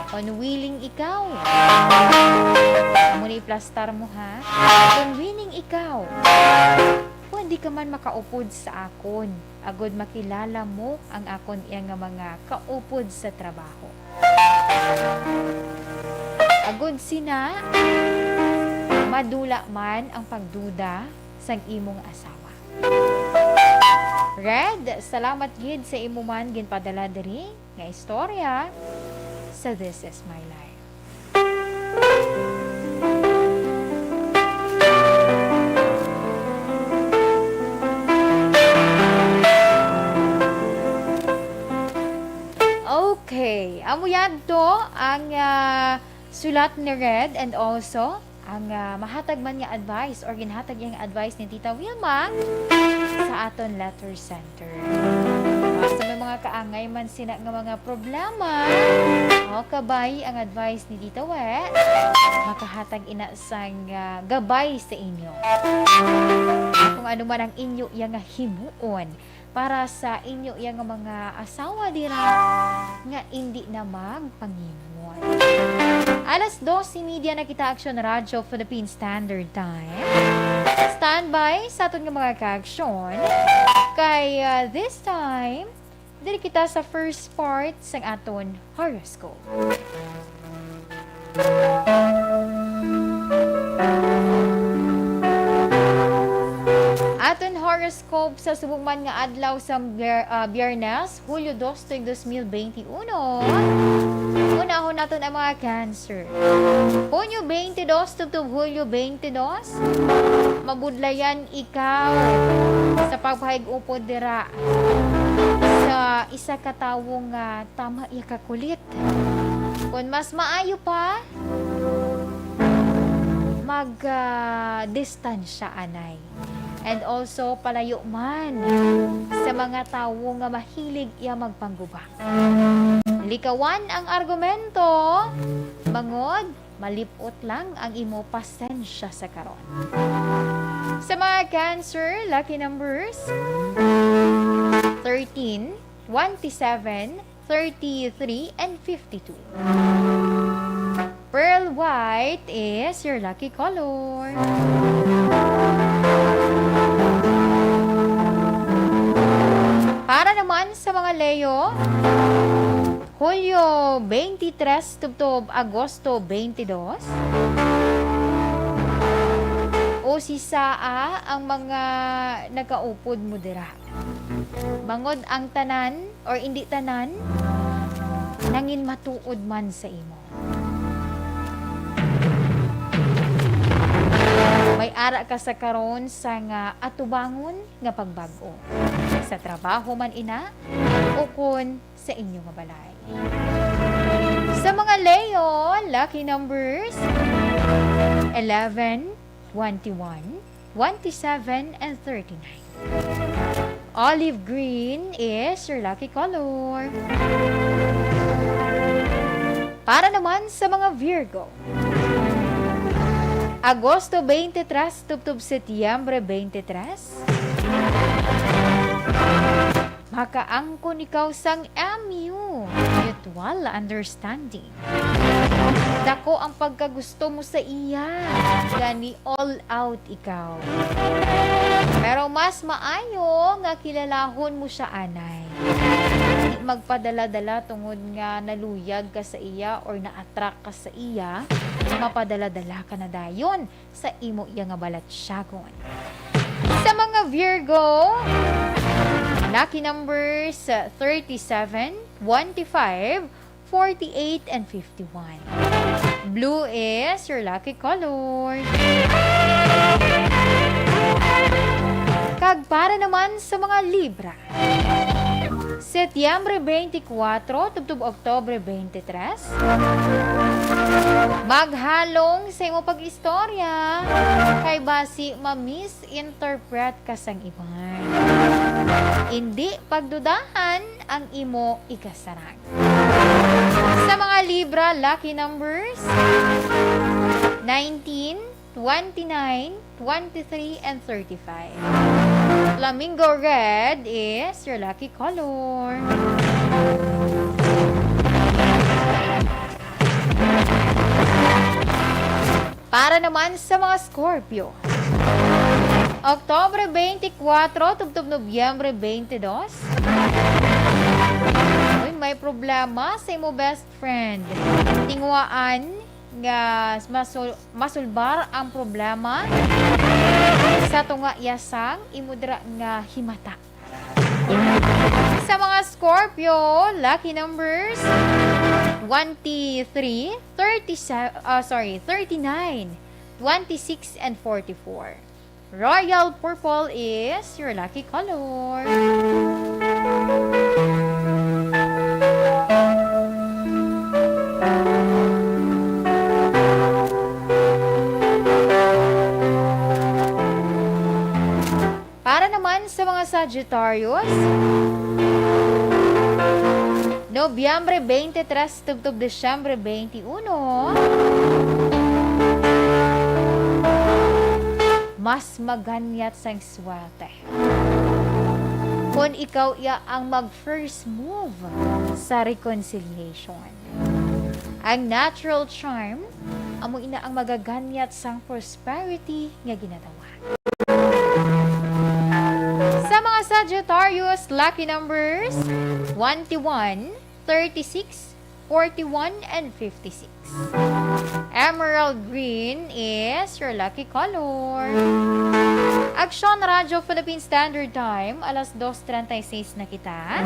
Kon willing ikaw, amo ni iplastar mo, ha? Kon willing ikaw, pwede ka man makaupod sa akon, agod makilala mo ang akon iya nga mga kaupod sa trabaho. Agod sina, madula man ang pagduda sang imong asawa. Red, salamat gid sa imo man ginpadala diri nga istorya sa This Is My Life. Okay, amo yadto ang, ah, sulat ni Red and also ang, ah, mahatag man nga advice or ginhatag niya nga advice ni Tita Wilma sa aton letter sender. Kaangay man sina nga mga problema, o kabay ang advice ni Tita We, makahatag ina sang, ah, gabay sa inyo. Kung ano man ang inyo iya nga himuon para sa inyo iya nga mga asawa dira nga indi na magpangimot. Alas dos y media na kita, Aksyon Radyo Philippine Standard Time. Standby sa aton nga mga ka-aksyon. Kay, ah, this time, diri kita sa first part sang aton horoscope. Aton horoscope sa subong man nga adlaw sa Bier-, ah, Biyernes, Hulyo dos tuig dos mil benti uno. Unahon naton ang mga Cancer. Hunyo twenty-two tubtob Hulyo twenty-two, mabudlayan ikaw sa pagpahig-upod dira sa isa ka tawo nga tama iya ka kulit. Kon mas maayo pa, mag, ah, distansya anay. And also, palayo man sa mga tawo nga mahilig iya magpanggubang. Likawan ang argumento, bangod malip-ot lang ang imo pasensya sa karon. Sa mga Cancer, lucky numbers, thirteen, twenty-seven, thirty-three, and fifty-two. Pearl white is your lucky color. Para naman sa mga Leo, Hulyo twenty-three tubtob Agosto twenty-two, usisaa ang mga nagaupod mo dira. Bangod ang tanan, or indi tanan, nangin matuod man sa imo. May ara ka sa karon sa nga atubangon nga pagbag-o. Sa trabaho man ina, ukon sa inyo nga balay. Sa mga Leo, lucky numbers, eleven, twenty-one, twenty-seven, and thirty-nine. Olive green is your lucky color. Para naman sa mga Virgo, Agosto twenty-three tubtob Setyembre twenty-three, makaangkon ikaw sang M U, mutual understanding. Dako ang pagkagusto mo sa iya, gani all out ikaw. Pero mas maayo nga kilalahon mo siya anay. Di magpadala-dala tungod nga naluyag ka sa iya or na-attract ka sa iya, mapadala-dala ka na dayon sa imo iya nga balatyagon. Sa mga Virgo, lucky numbers, thirty-seven, twenty-five, forty-eight, and fifty-one. Blue is your lucky color. Kag para naman sa mga Libra, Setyembre twenty-four tubtob Oktubre twenty-three, maghalong sa imo pag-istorya, kay basi ma-misinterpret ka sang iban. Indi pagdudahan ang imo ikasarang. Sa mga Libra, lucky numbers, nineteen, twenty-nine, twenty-three, and thirty-five. Flamingo red is your lucky color. Para naman sa mga Scorpio, Oktubre twenty-four tubtob Nobyembre twenty-two. Uy, may problema sa imo best friend. Tinguhaan nga masul-, masulbar ang problema sa tunga iya sang imo dira nga himata. Sa mga Scorpio, lucky numbers, twenty-three, thirty-seven, ah, sorry, thirty-nine, twenty-six, and forty-four. Royal purple is your lucky color. Para naman sa mga Sagittarius, Nobyembre twenty-three tubtob Disyembre twenty-one, mas maganyat sang swerte kon ikaw iya ang mag-first move sa reconciliation. Ang natural charm, amo ina ang magaganyat sang prosperity nga ginatawa. Sa mga Sagittarius, lucky numbers, twenty-one, thirty-six, forty-one, and fifty-six. Emerald green is your lucky color. Aksyon Radyo Philippine Standard Time, alas dos treinta y seis na kita.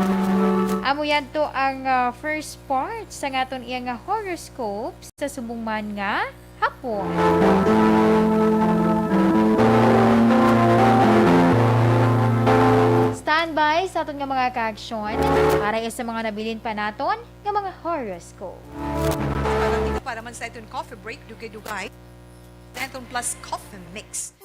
Amo yadto ang, ah, first part sa ngaton iya nga horoscope sa subong man nga hapon. Standby sa aton nga mga kaaksyon para sa mga nabilin pa naton nga mga horoscope. Para dito, para man sa iton coffee break, dugay-dugay, Denton Plus Coffee Mix.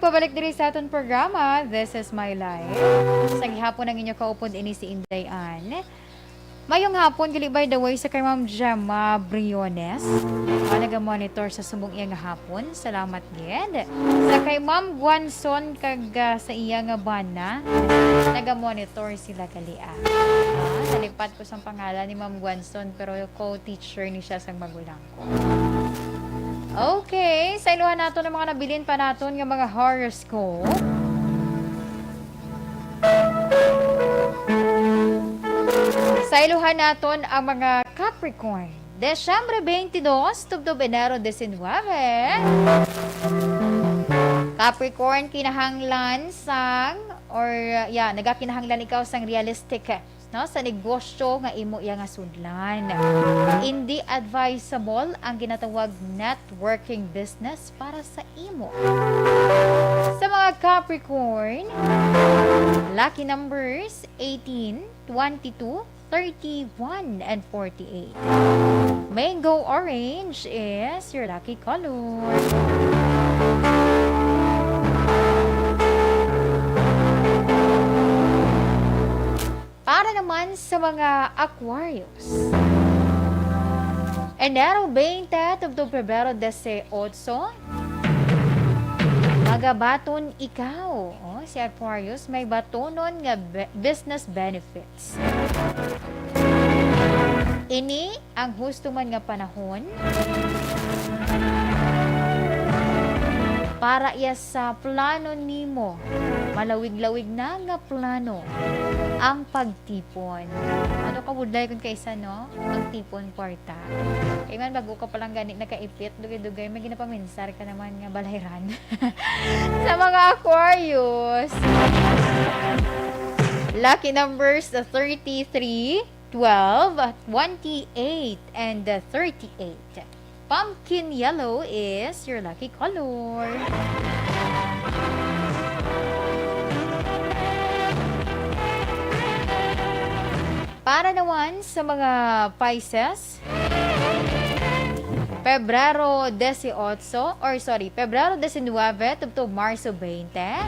Pabalik diri sa aton programa, This Is My Life. Sa gihapon ang inyo kaupod ini si Inday Ann. Mayong hapon, gali, by the way, sa kay Ma'am Gemma Briones. Ah, naga-monitor sa subong iya nga hapon. Salamat gid. Sa kay Ma'am Guanzon kag, ah, sa iya nga bana, naga-monitor sila gali, ah. Ah, nalipat ko sang pangalan ni Ma'am Guanzon, pero co-teacher ni siya sang magulang ko. Okay, sa iluhan nato ng mga nabilin pa naton nga mga horoscope. Sa iluhan naton ang mga Capricorn, Desyembre twenty-two tubtob Enero diecinuebe. Capricorn, kinahanglan sang, or, yeah, nagakinahanglan ikaw sang realistic, no, sa negosyo nga imo iya nga sudlan. Hindi advisable ang ginatawag networking business para sa imo. Sa mga Capricorn, lucky numbers eighteen, twenty-two, thirty-one, and forty-eight. Mango orange is your lucky color. Para naman sa mga Aquarius, Enero twenty tubtob Pebrero dieciocho, magabaton ikaw. Oh, si Aquarius may batonon nga be-, business benefits. Ini ang husto man nga panahon para iya sa plano nimo. Malawig-lawig na nga plano ang pagtipon. Ano ka budlay kung kaisa, no? Magtipon kwarta. Kay man, bago ka pa lang gani nakaipit, dugay-dugay, may ginapaminsar ka naman nga balayran. Sa mga Aquarius, lucky numbers thirty-three, twelve, twenty-eight, and thirty-eight. Pumpkin yellow is your lucky color. Para naman sa mga Pisces, Pebrero dieciocho, or sorry, Pebrero diecinuebe tubtob Marso twenty,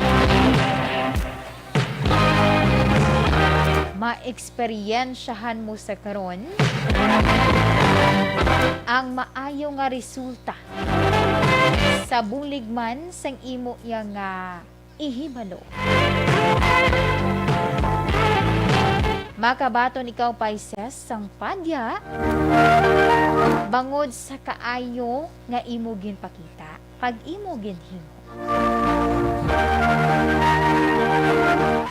maeksperyensyahan mo sa karon ang maayo nga resulta sa bulig man sang imo iya nga ihibalo. Makabaton ikaw, Pisces, sang padya bangod sa kaayo nga imo ginpakita kag imo ginhimo.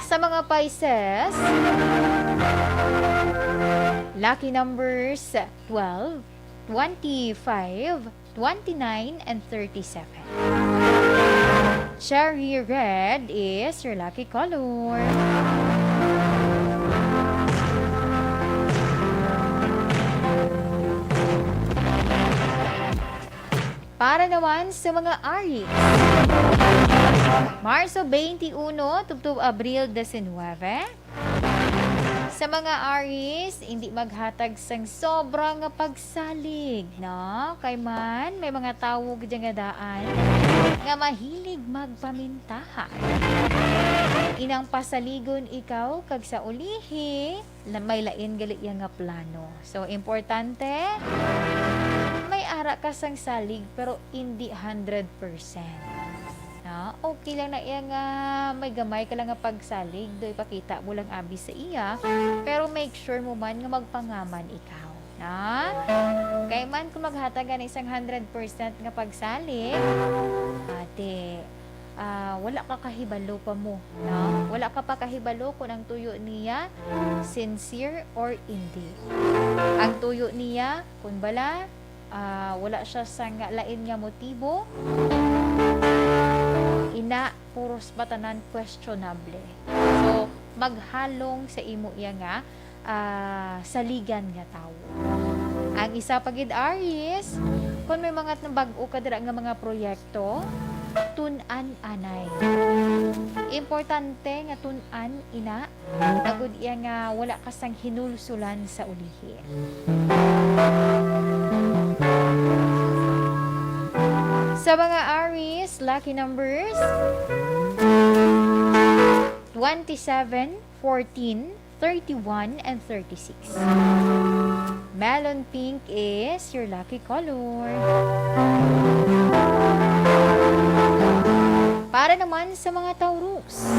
Sa mga Pisces, lucky numbers twelve, twenty-five, twenty-nine, and thirty-seven. Cherry red is your lucky color. Para naman sa mga Aries, Marso twenty-one tubtob Abril diecinuebe. Sa mga Aries, hindi maghatag sang sobra nga pagsalig, no? Kay man, may mga tawo gid nga daan nga mahilig magpamintahan. Inang pasaligon ikaw kag sa ulihi, la-, may lain gali iya nga plano. So, importante, may ara ka sang salig, pero hindi hundred percent. Na, okay lang na iya nga may gamay ka lang nga pagsalig, do ipakita mo lang abi sa iya, pero make sure mo man nga magpangaman ikaw, na? Kay man kung maghatag gani sang hundred percent nga pagsalig, ate, ah, wala ka kahibalo pa mo, no? Wala ka pa kahibalo kung ang tuyo niya sincere or hindi. Ang tuyo niya, kung bala, ah, wala siya sang lain nga motibo, ina, puros ba tanan questionable. So, maghalong sa imo iya nga, ah, saligan nga tawo. Ang isa pa gid, Aries, kung may mga bag-o ka dira nga mga proyekto, tun-an anay. Importante nga tun-an ina, agud iya nga wala ka sang hinulsulan sa ulihi. Sa mga Aries, lucky numbers, twenty-seven, fourteen, thirty-one, and thirty-six. Melon pink is your lucky color. Para naman sa mga Taurus,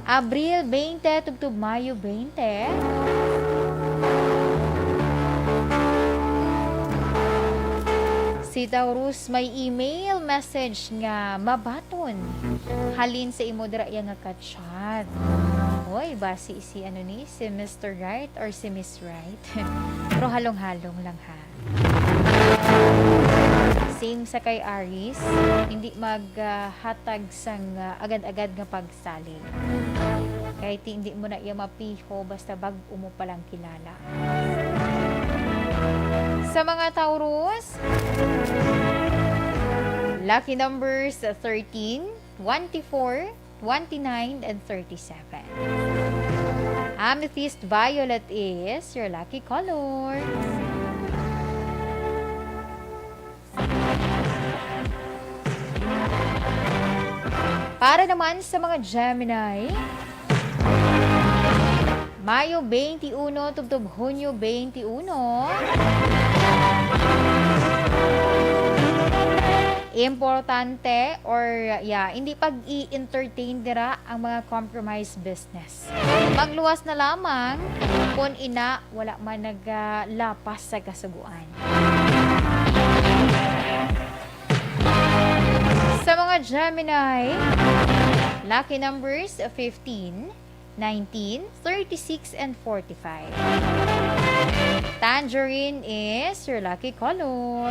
Abril twenty tubtob Mayo twenty. Si Taurus may email message nga mabaton halin sa imo dira iya nga ka-chat. Hoy, basi si ano ni, si Mister Right or si Miss Right? Pero halong-halong lang, ha. Same sa kay Aries, hindi maghatag sang, ah, agad-agad nga pagsalig. Kay ti-, hindi mo na iya mapiho basta bag-o mo palang kilala. Sa mga Taurus, lucky numbers, thirteen, twenty-four, twenty-nine, and thirty-seven. Amethyst violet is your lucky color. Para naman sa mga Gemini, Mayo twenty-one tubtob Hunyo twenty-one. Importante or, yeah, hindi pag-i-entertain dira ang mga compromise business. Magluwas na lamang kung ina wala man nagalapas sa kasuguan. Sa mga Gemini, lucky numbers fifteen, nineteen, thirty-six, and forty-five. Tangerine is your lucky color.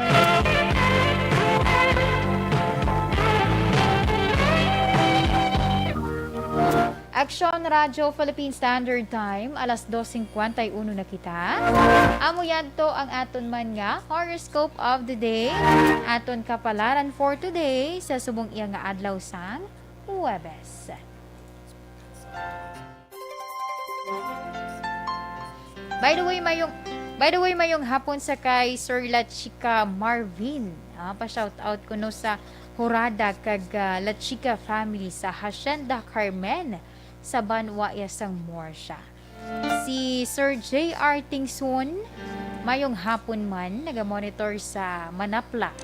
Aksyon Radyo Philippine Standard Time, alas dos cincuenta y uno na kita. Amo yadto ang aton man nga horoscope of the day. Aton kapalaran for today sa subong iya nga adlaw sang Huwebes. By the way, mayong, by the way, mayong hapon sa kay Sir Lachika Marvin. Ah, pa-shout out kuno sa Hurada kag, ah, Lachika family sa Hacienda Carmen sa banwa iya sang Murcia. Si Sir J R Tingson, mayong hapon man, nagamonitor sa Manapla.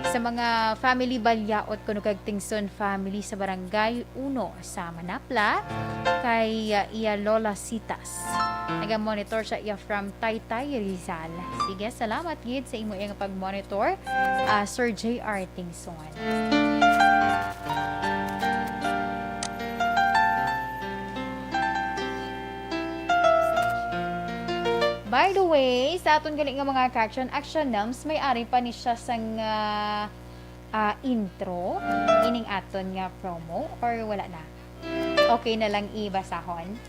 Sa mga family Balyaot kuno kag Tingson family sa Barangay Uno sa Manapla, kay, uh, iya Lola Sitas. Nagamonitor siya iya from Taytay, Rizal. Sige, salamat gid sa imo iyang pag-monitor, uh, Sir J R Tingson. By the way, sa aton gali nga mga ka-action, action nams, may ari pa ni siya sang, ah, ah, intro ining aton nga promo or wala na? Okay na lang ibasahon?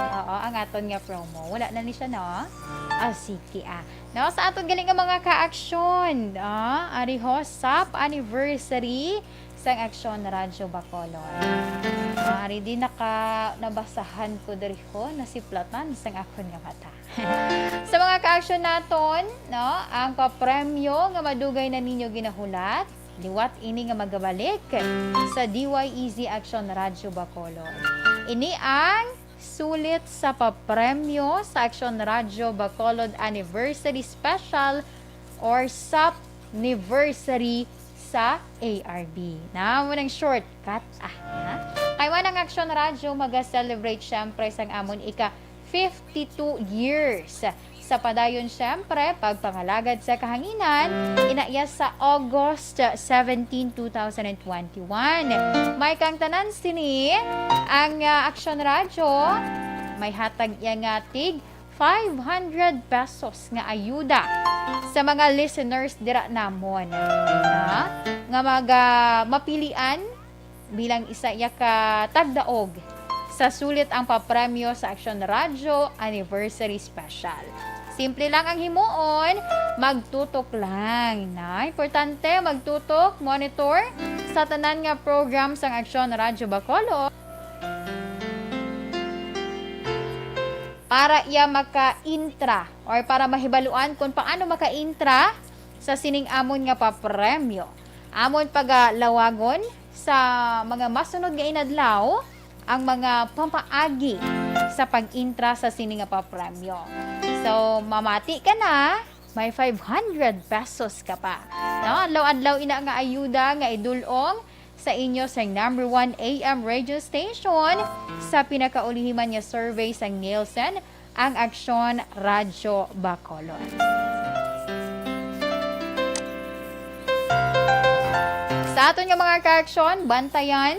Oo, ang aton nga promo. Wala na ni siya, no? Ah, sige, ah. No, sa aton gali nga mga ka-action, ah, ari ho, sap anniversary sang Aksyon Radyo Bacolod. Ah, ari din naka-, nabasahan ko diri ho, nasiplatan sang akon nga mata. Sa mga ka-action naton, no, ang papremyo nga madugay na ninyo ginahulat, liwat ini nga magabalik sa D Y E Z Aksyon Radyo Bacolod. Ini ang sulit sa papremyo sa Aksyon Radyo Bacolod Anniversary Special or Sapniversary sa A R B. Na mo nang shortcut, ah, ha? Kay man ang Aksyon Radyo maga-celebrate, syempre, sang amon ika fifty-two years. Sa padayon, syempre, pagpangalagad sa kahanginan, ina iya sa August seventeen, two thousand and twenty-one. May kang tanan sini, ang, ah, Aksyon Radyo, may hatag iya nga tig five hundred pesos nga ayuda sa mga listeners dira namon, ha? Nga mag, ah, mapilian bilang isa iya ka tagdaog sa sulit ang papremyo sa Aksyon Radyo Anniversary Special. Simple lang ang himuon, magtutok lang. Na, importante, magtutok, monitor sa tanan nga program sang Aksyon Radyo Bacolod. para iya maka-intra or para mahibaluan kung paano maka-intra sa sining amon nga papremyo. Amon pagalawagon sa mga masunod nga inadlaw ang mga pamaagi sa pag-intra sa sini nga papremyo. So, mamati ka na, may five hundred pesos ka pa. No, adlaw-adlaw ina nga ayuda nga idul-ong sa inyo sang number one A M radio station sa pinakaulihiman nga survey sang Nielsen, ang Aksyon Radyo Bacolod. Sa aton nga mga kaaksyon, bantayan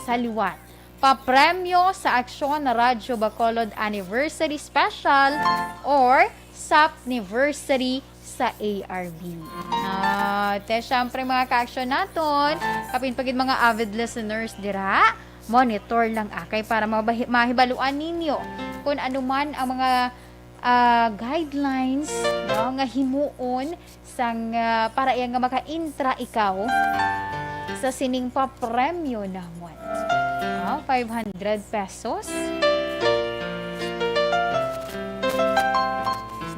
sa liwat. Papremyo sa Aksyon Radyo Bacolod Anniversary Special or Sapniversary sa A R B. Ah, te, syempre, mga kaaksyon naton, kapin pa gid mga avid listeners dira, monitor lang, ah, kay para mabahi-, mahibaluan ninyo kung ano man ang mga, ah, guidelines, no, nga himuon sang, ah, para iya nga maka-intra ikaw sa sining papremyo namon. Ah, five hundred pesos.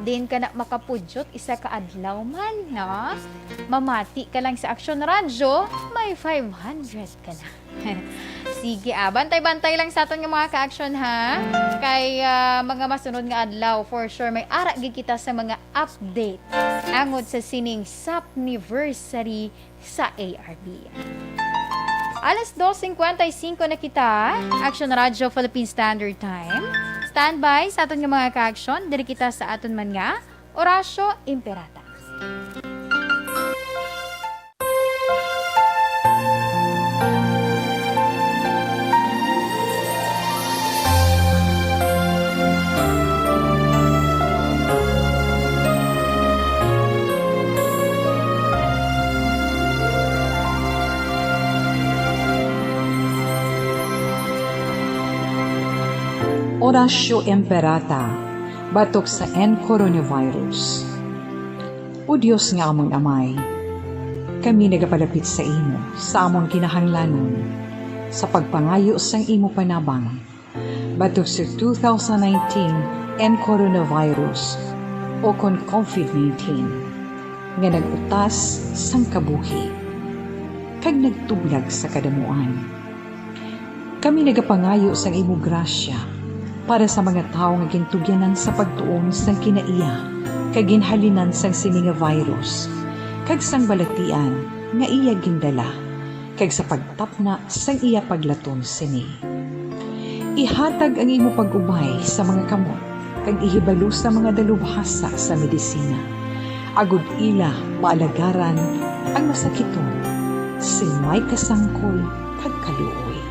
Din ka na makapudyot isa ka adlaw man, no? Mamati ka lang sa Aksyon Radyo, may five hundred ka na. Sige, ah, bantay-bantay lang sa aton nga mga ka-aksyon, ha? Kay, ah, mga masunod nga adlaw, for sure, may ara gid kita sa mga update angod sa sining Sapniversary sa A R B. Alas dos cincuenta y cinco na kita, Aksyon Radyo Philippine Standard Time. Standby sa aton nga mga ka-aksyon, diri kita sa aton man nga Orasyo Imperata. Orasyo Imperata, batok sa N coronavirus. O Dios nga among Amay, kami nagapalapit sa imo sa among kinahanglanon sa pagpangayo sang imo panabang batok sa two thousand nineteen N coronavirus, o kon COVID nineteen, nga nag-utas sang kabuhi kag nagtublag sa kadamuan. Kami nagapangayo sang imo grasya para sa mga tawo nga gintugyanan sa pagtuon sang kinaiya kag ginhalinan sang sini nga virus, kag sang balatian nga iya gindala, kag sa pagtapna sang iya paglaton sini. Ihatag ang imo pag-ubay sa mga kamot kag ihibalo sa mga dalubhasa sa medisina, agod ila maalagaran ang masakiton sing may kasangkol kag kaluoy.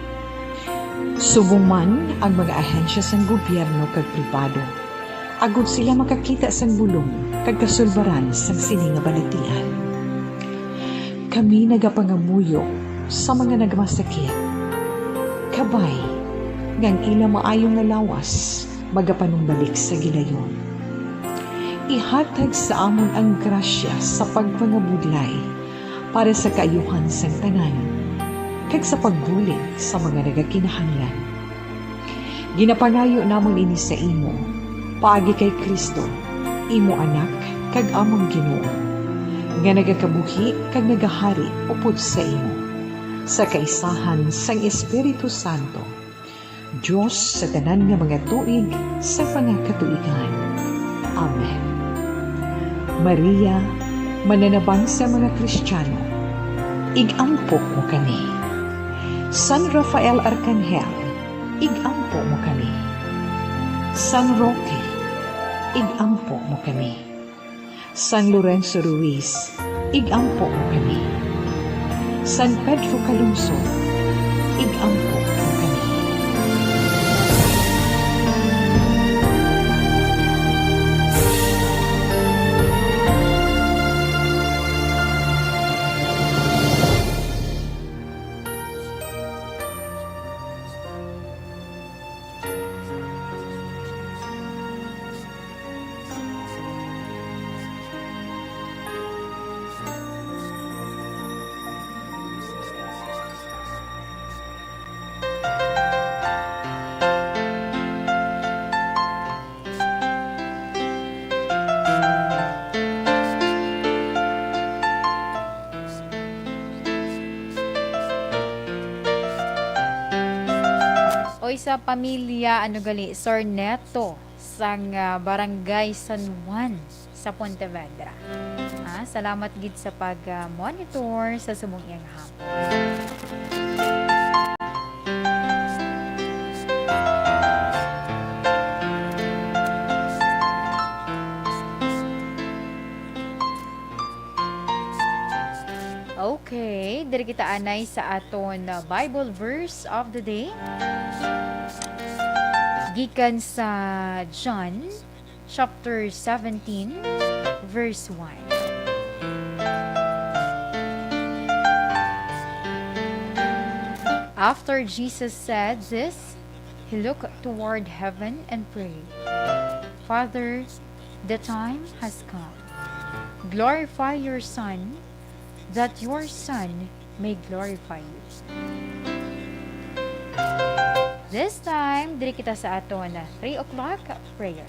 Subong man ang mga ahensya sang gobyerno kag pribado, agod sila makakita sang bulong kag kasulbaran sang sini nga balatian. Kami nagapangamuyo sa mga nagmasakit, kabay nga ang ila maayo nga lawas magapanumbalik sa gilayon. Ihatag sa amon ang grasya sa pagpangabudlay para sa kaayuhan sang tanan, kag sa pagbulig sa mga nagakinahanglan. Ginapangayo namon ini sa imo, paagi kay Cristo, imo Anak, kag amon Ginoo, nga nagakabuhi kag nagahari upod sa imo, sa kaisahan sang Espiritu Santo, Dios sa tanan nga mga tuig sa mga katuigan. Amen. Maria, mananabang sa mga Kristiyano, ig-ampo mo kami. San Rafael Arcangel, ig-ampo mo kami. San Roque, ig-ampo mo kami. San Lorenzo Ruiz, ig-ampo mo kami. San Pedro Calungsod, ig-ampo mo kami. Sa pamilya, ano gali, Sarneto, sang, ah, Barangay San Juan sa Pontevedra. Ah, salamat gid sa pag, ah, monitor sa subong iyang hapon. Okay, diri kita anay sa aton, uh, Bible verse of the day. Gikan sa John chapter seventeen, verse one. After Jesus said this, he looked toward heaven and prayed, "Father, the time has come. Glorify your Son, that your Son may glorify you." This time, diri kita sa aton three o'clock prayer.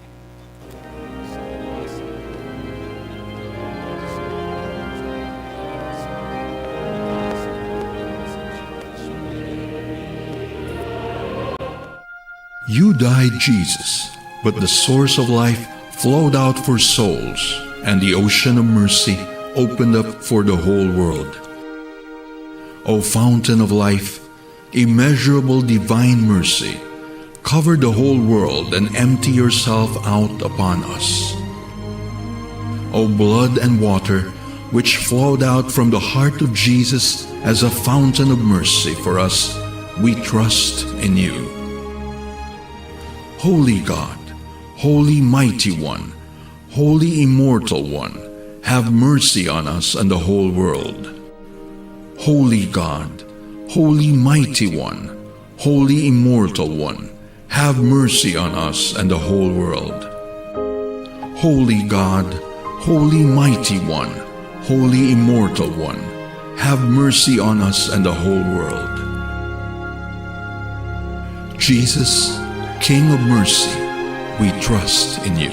You died, Jesus, but the source of life flowed out for souls, and the ocean of mercy opened up for the whole world. O fountain of life, immeasurable divine mercy, cover the whole world and empty yourself out upon us. O blood and water, which flowed out from the heart of Jesus as a fountain of mercy for us, we trust in you. Holy God, Holy Mighty One, Holy Immortal One, have mercy on us and the whole world. Holy God, Holy Mighty One, Holy Immortal One, have mercy on us and the whole world. Holy God, Holy Mighty One, Holy Immortal One, have mercy on us and the whole world. Jesus, King of mercy, we trust in you.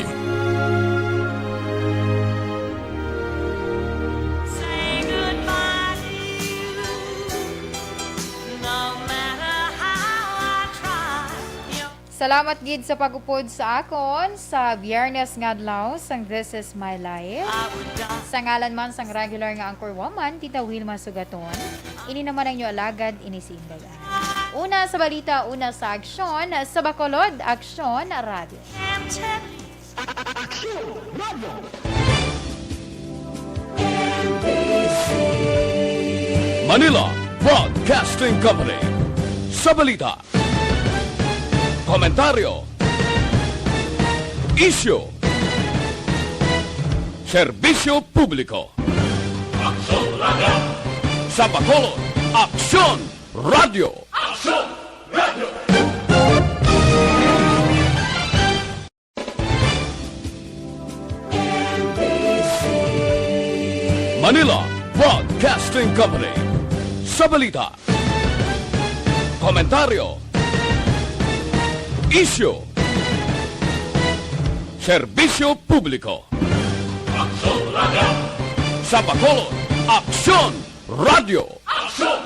Say goodbye to you, no matter how I try. Salamat gid sa pag-upod sa akon sa Biyernes nga adlaw sang This Is My Life. Sa ngalan man sang regular nga anchor woman, Tita Wilma Sugaton, ini naman ang inyo alagad, ini si Inday Ann. Una sa balita, una sa aksyon, sa Bacolod, Aksyon Radio. Aksyon Radio. Manila Broadcasting Company. Sa balita, komentaryo, isyu, serbisyo publiko. Aksyon Radio. Sa Bacolod, Aksyon Radio. Aksyon Radio. Manila Broadcasting Company. Sa balita, komentaryo, isyu, serbisyo publiko. Aksyon Radio. Sa Bacolod, Aksyon Radio. Aksyon!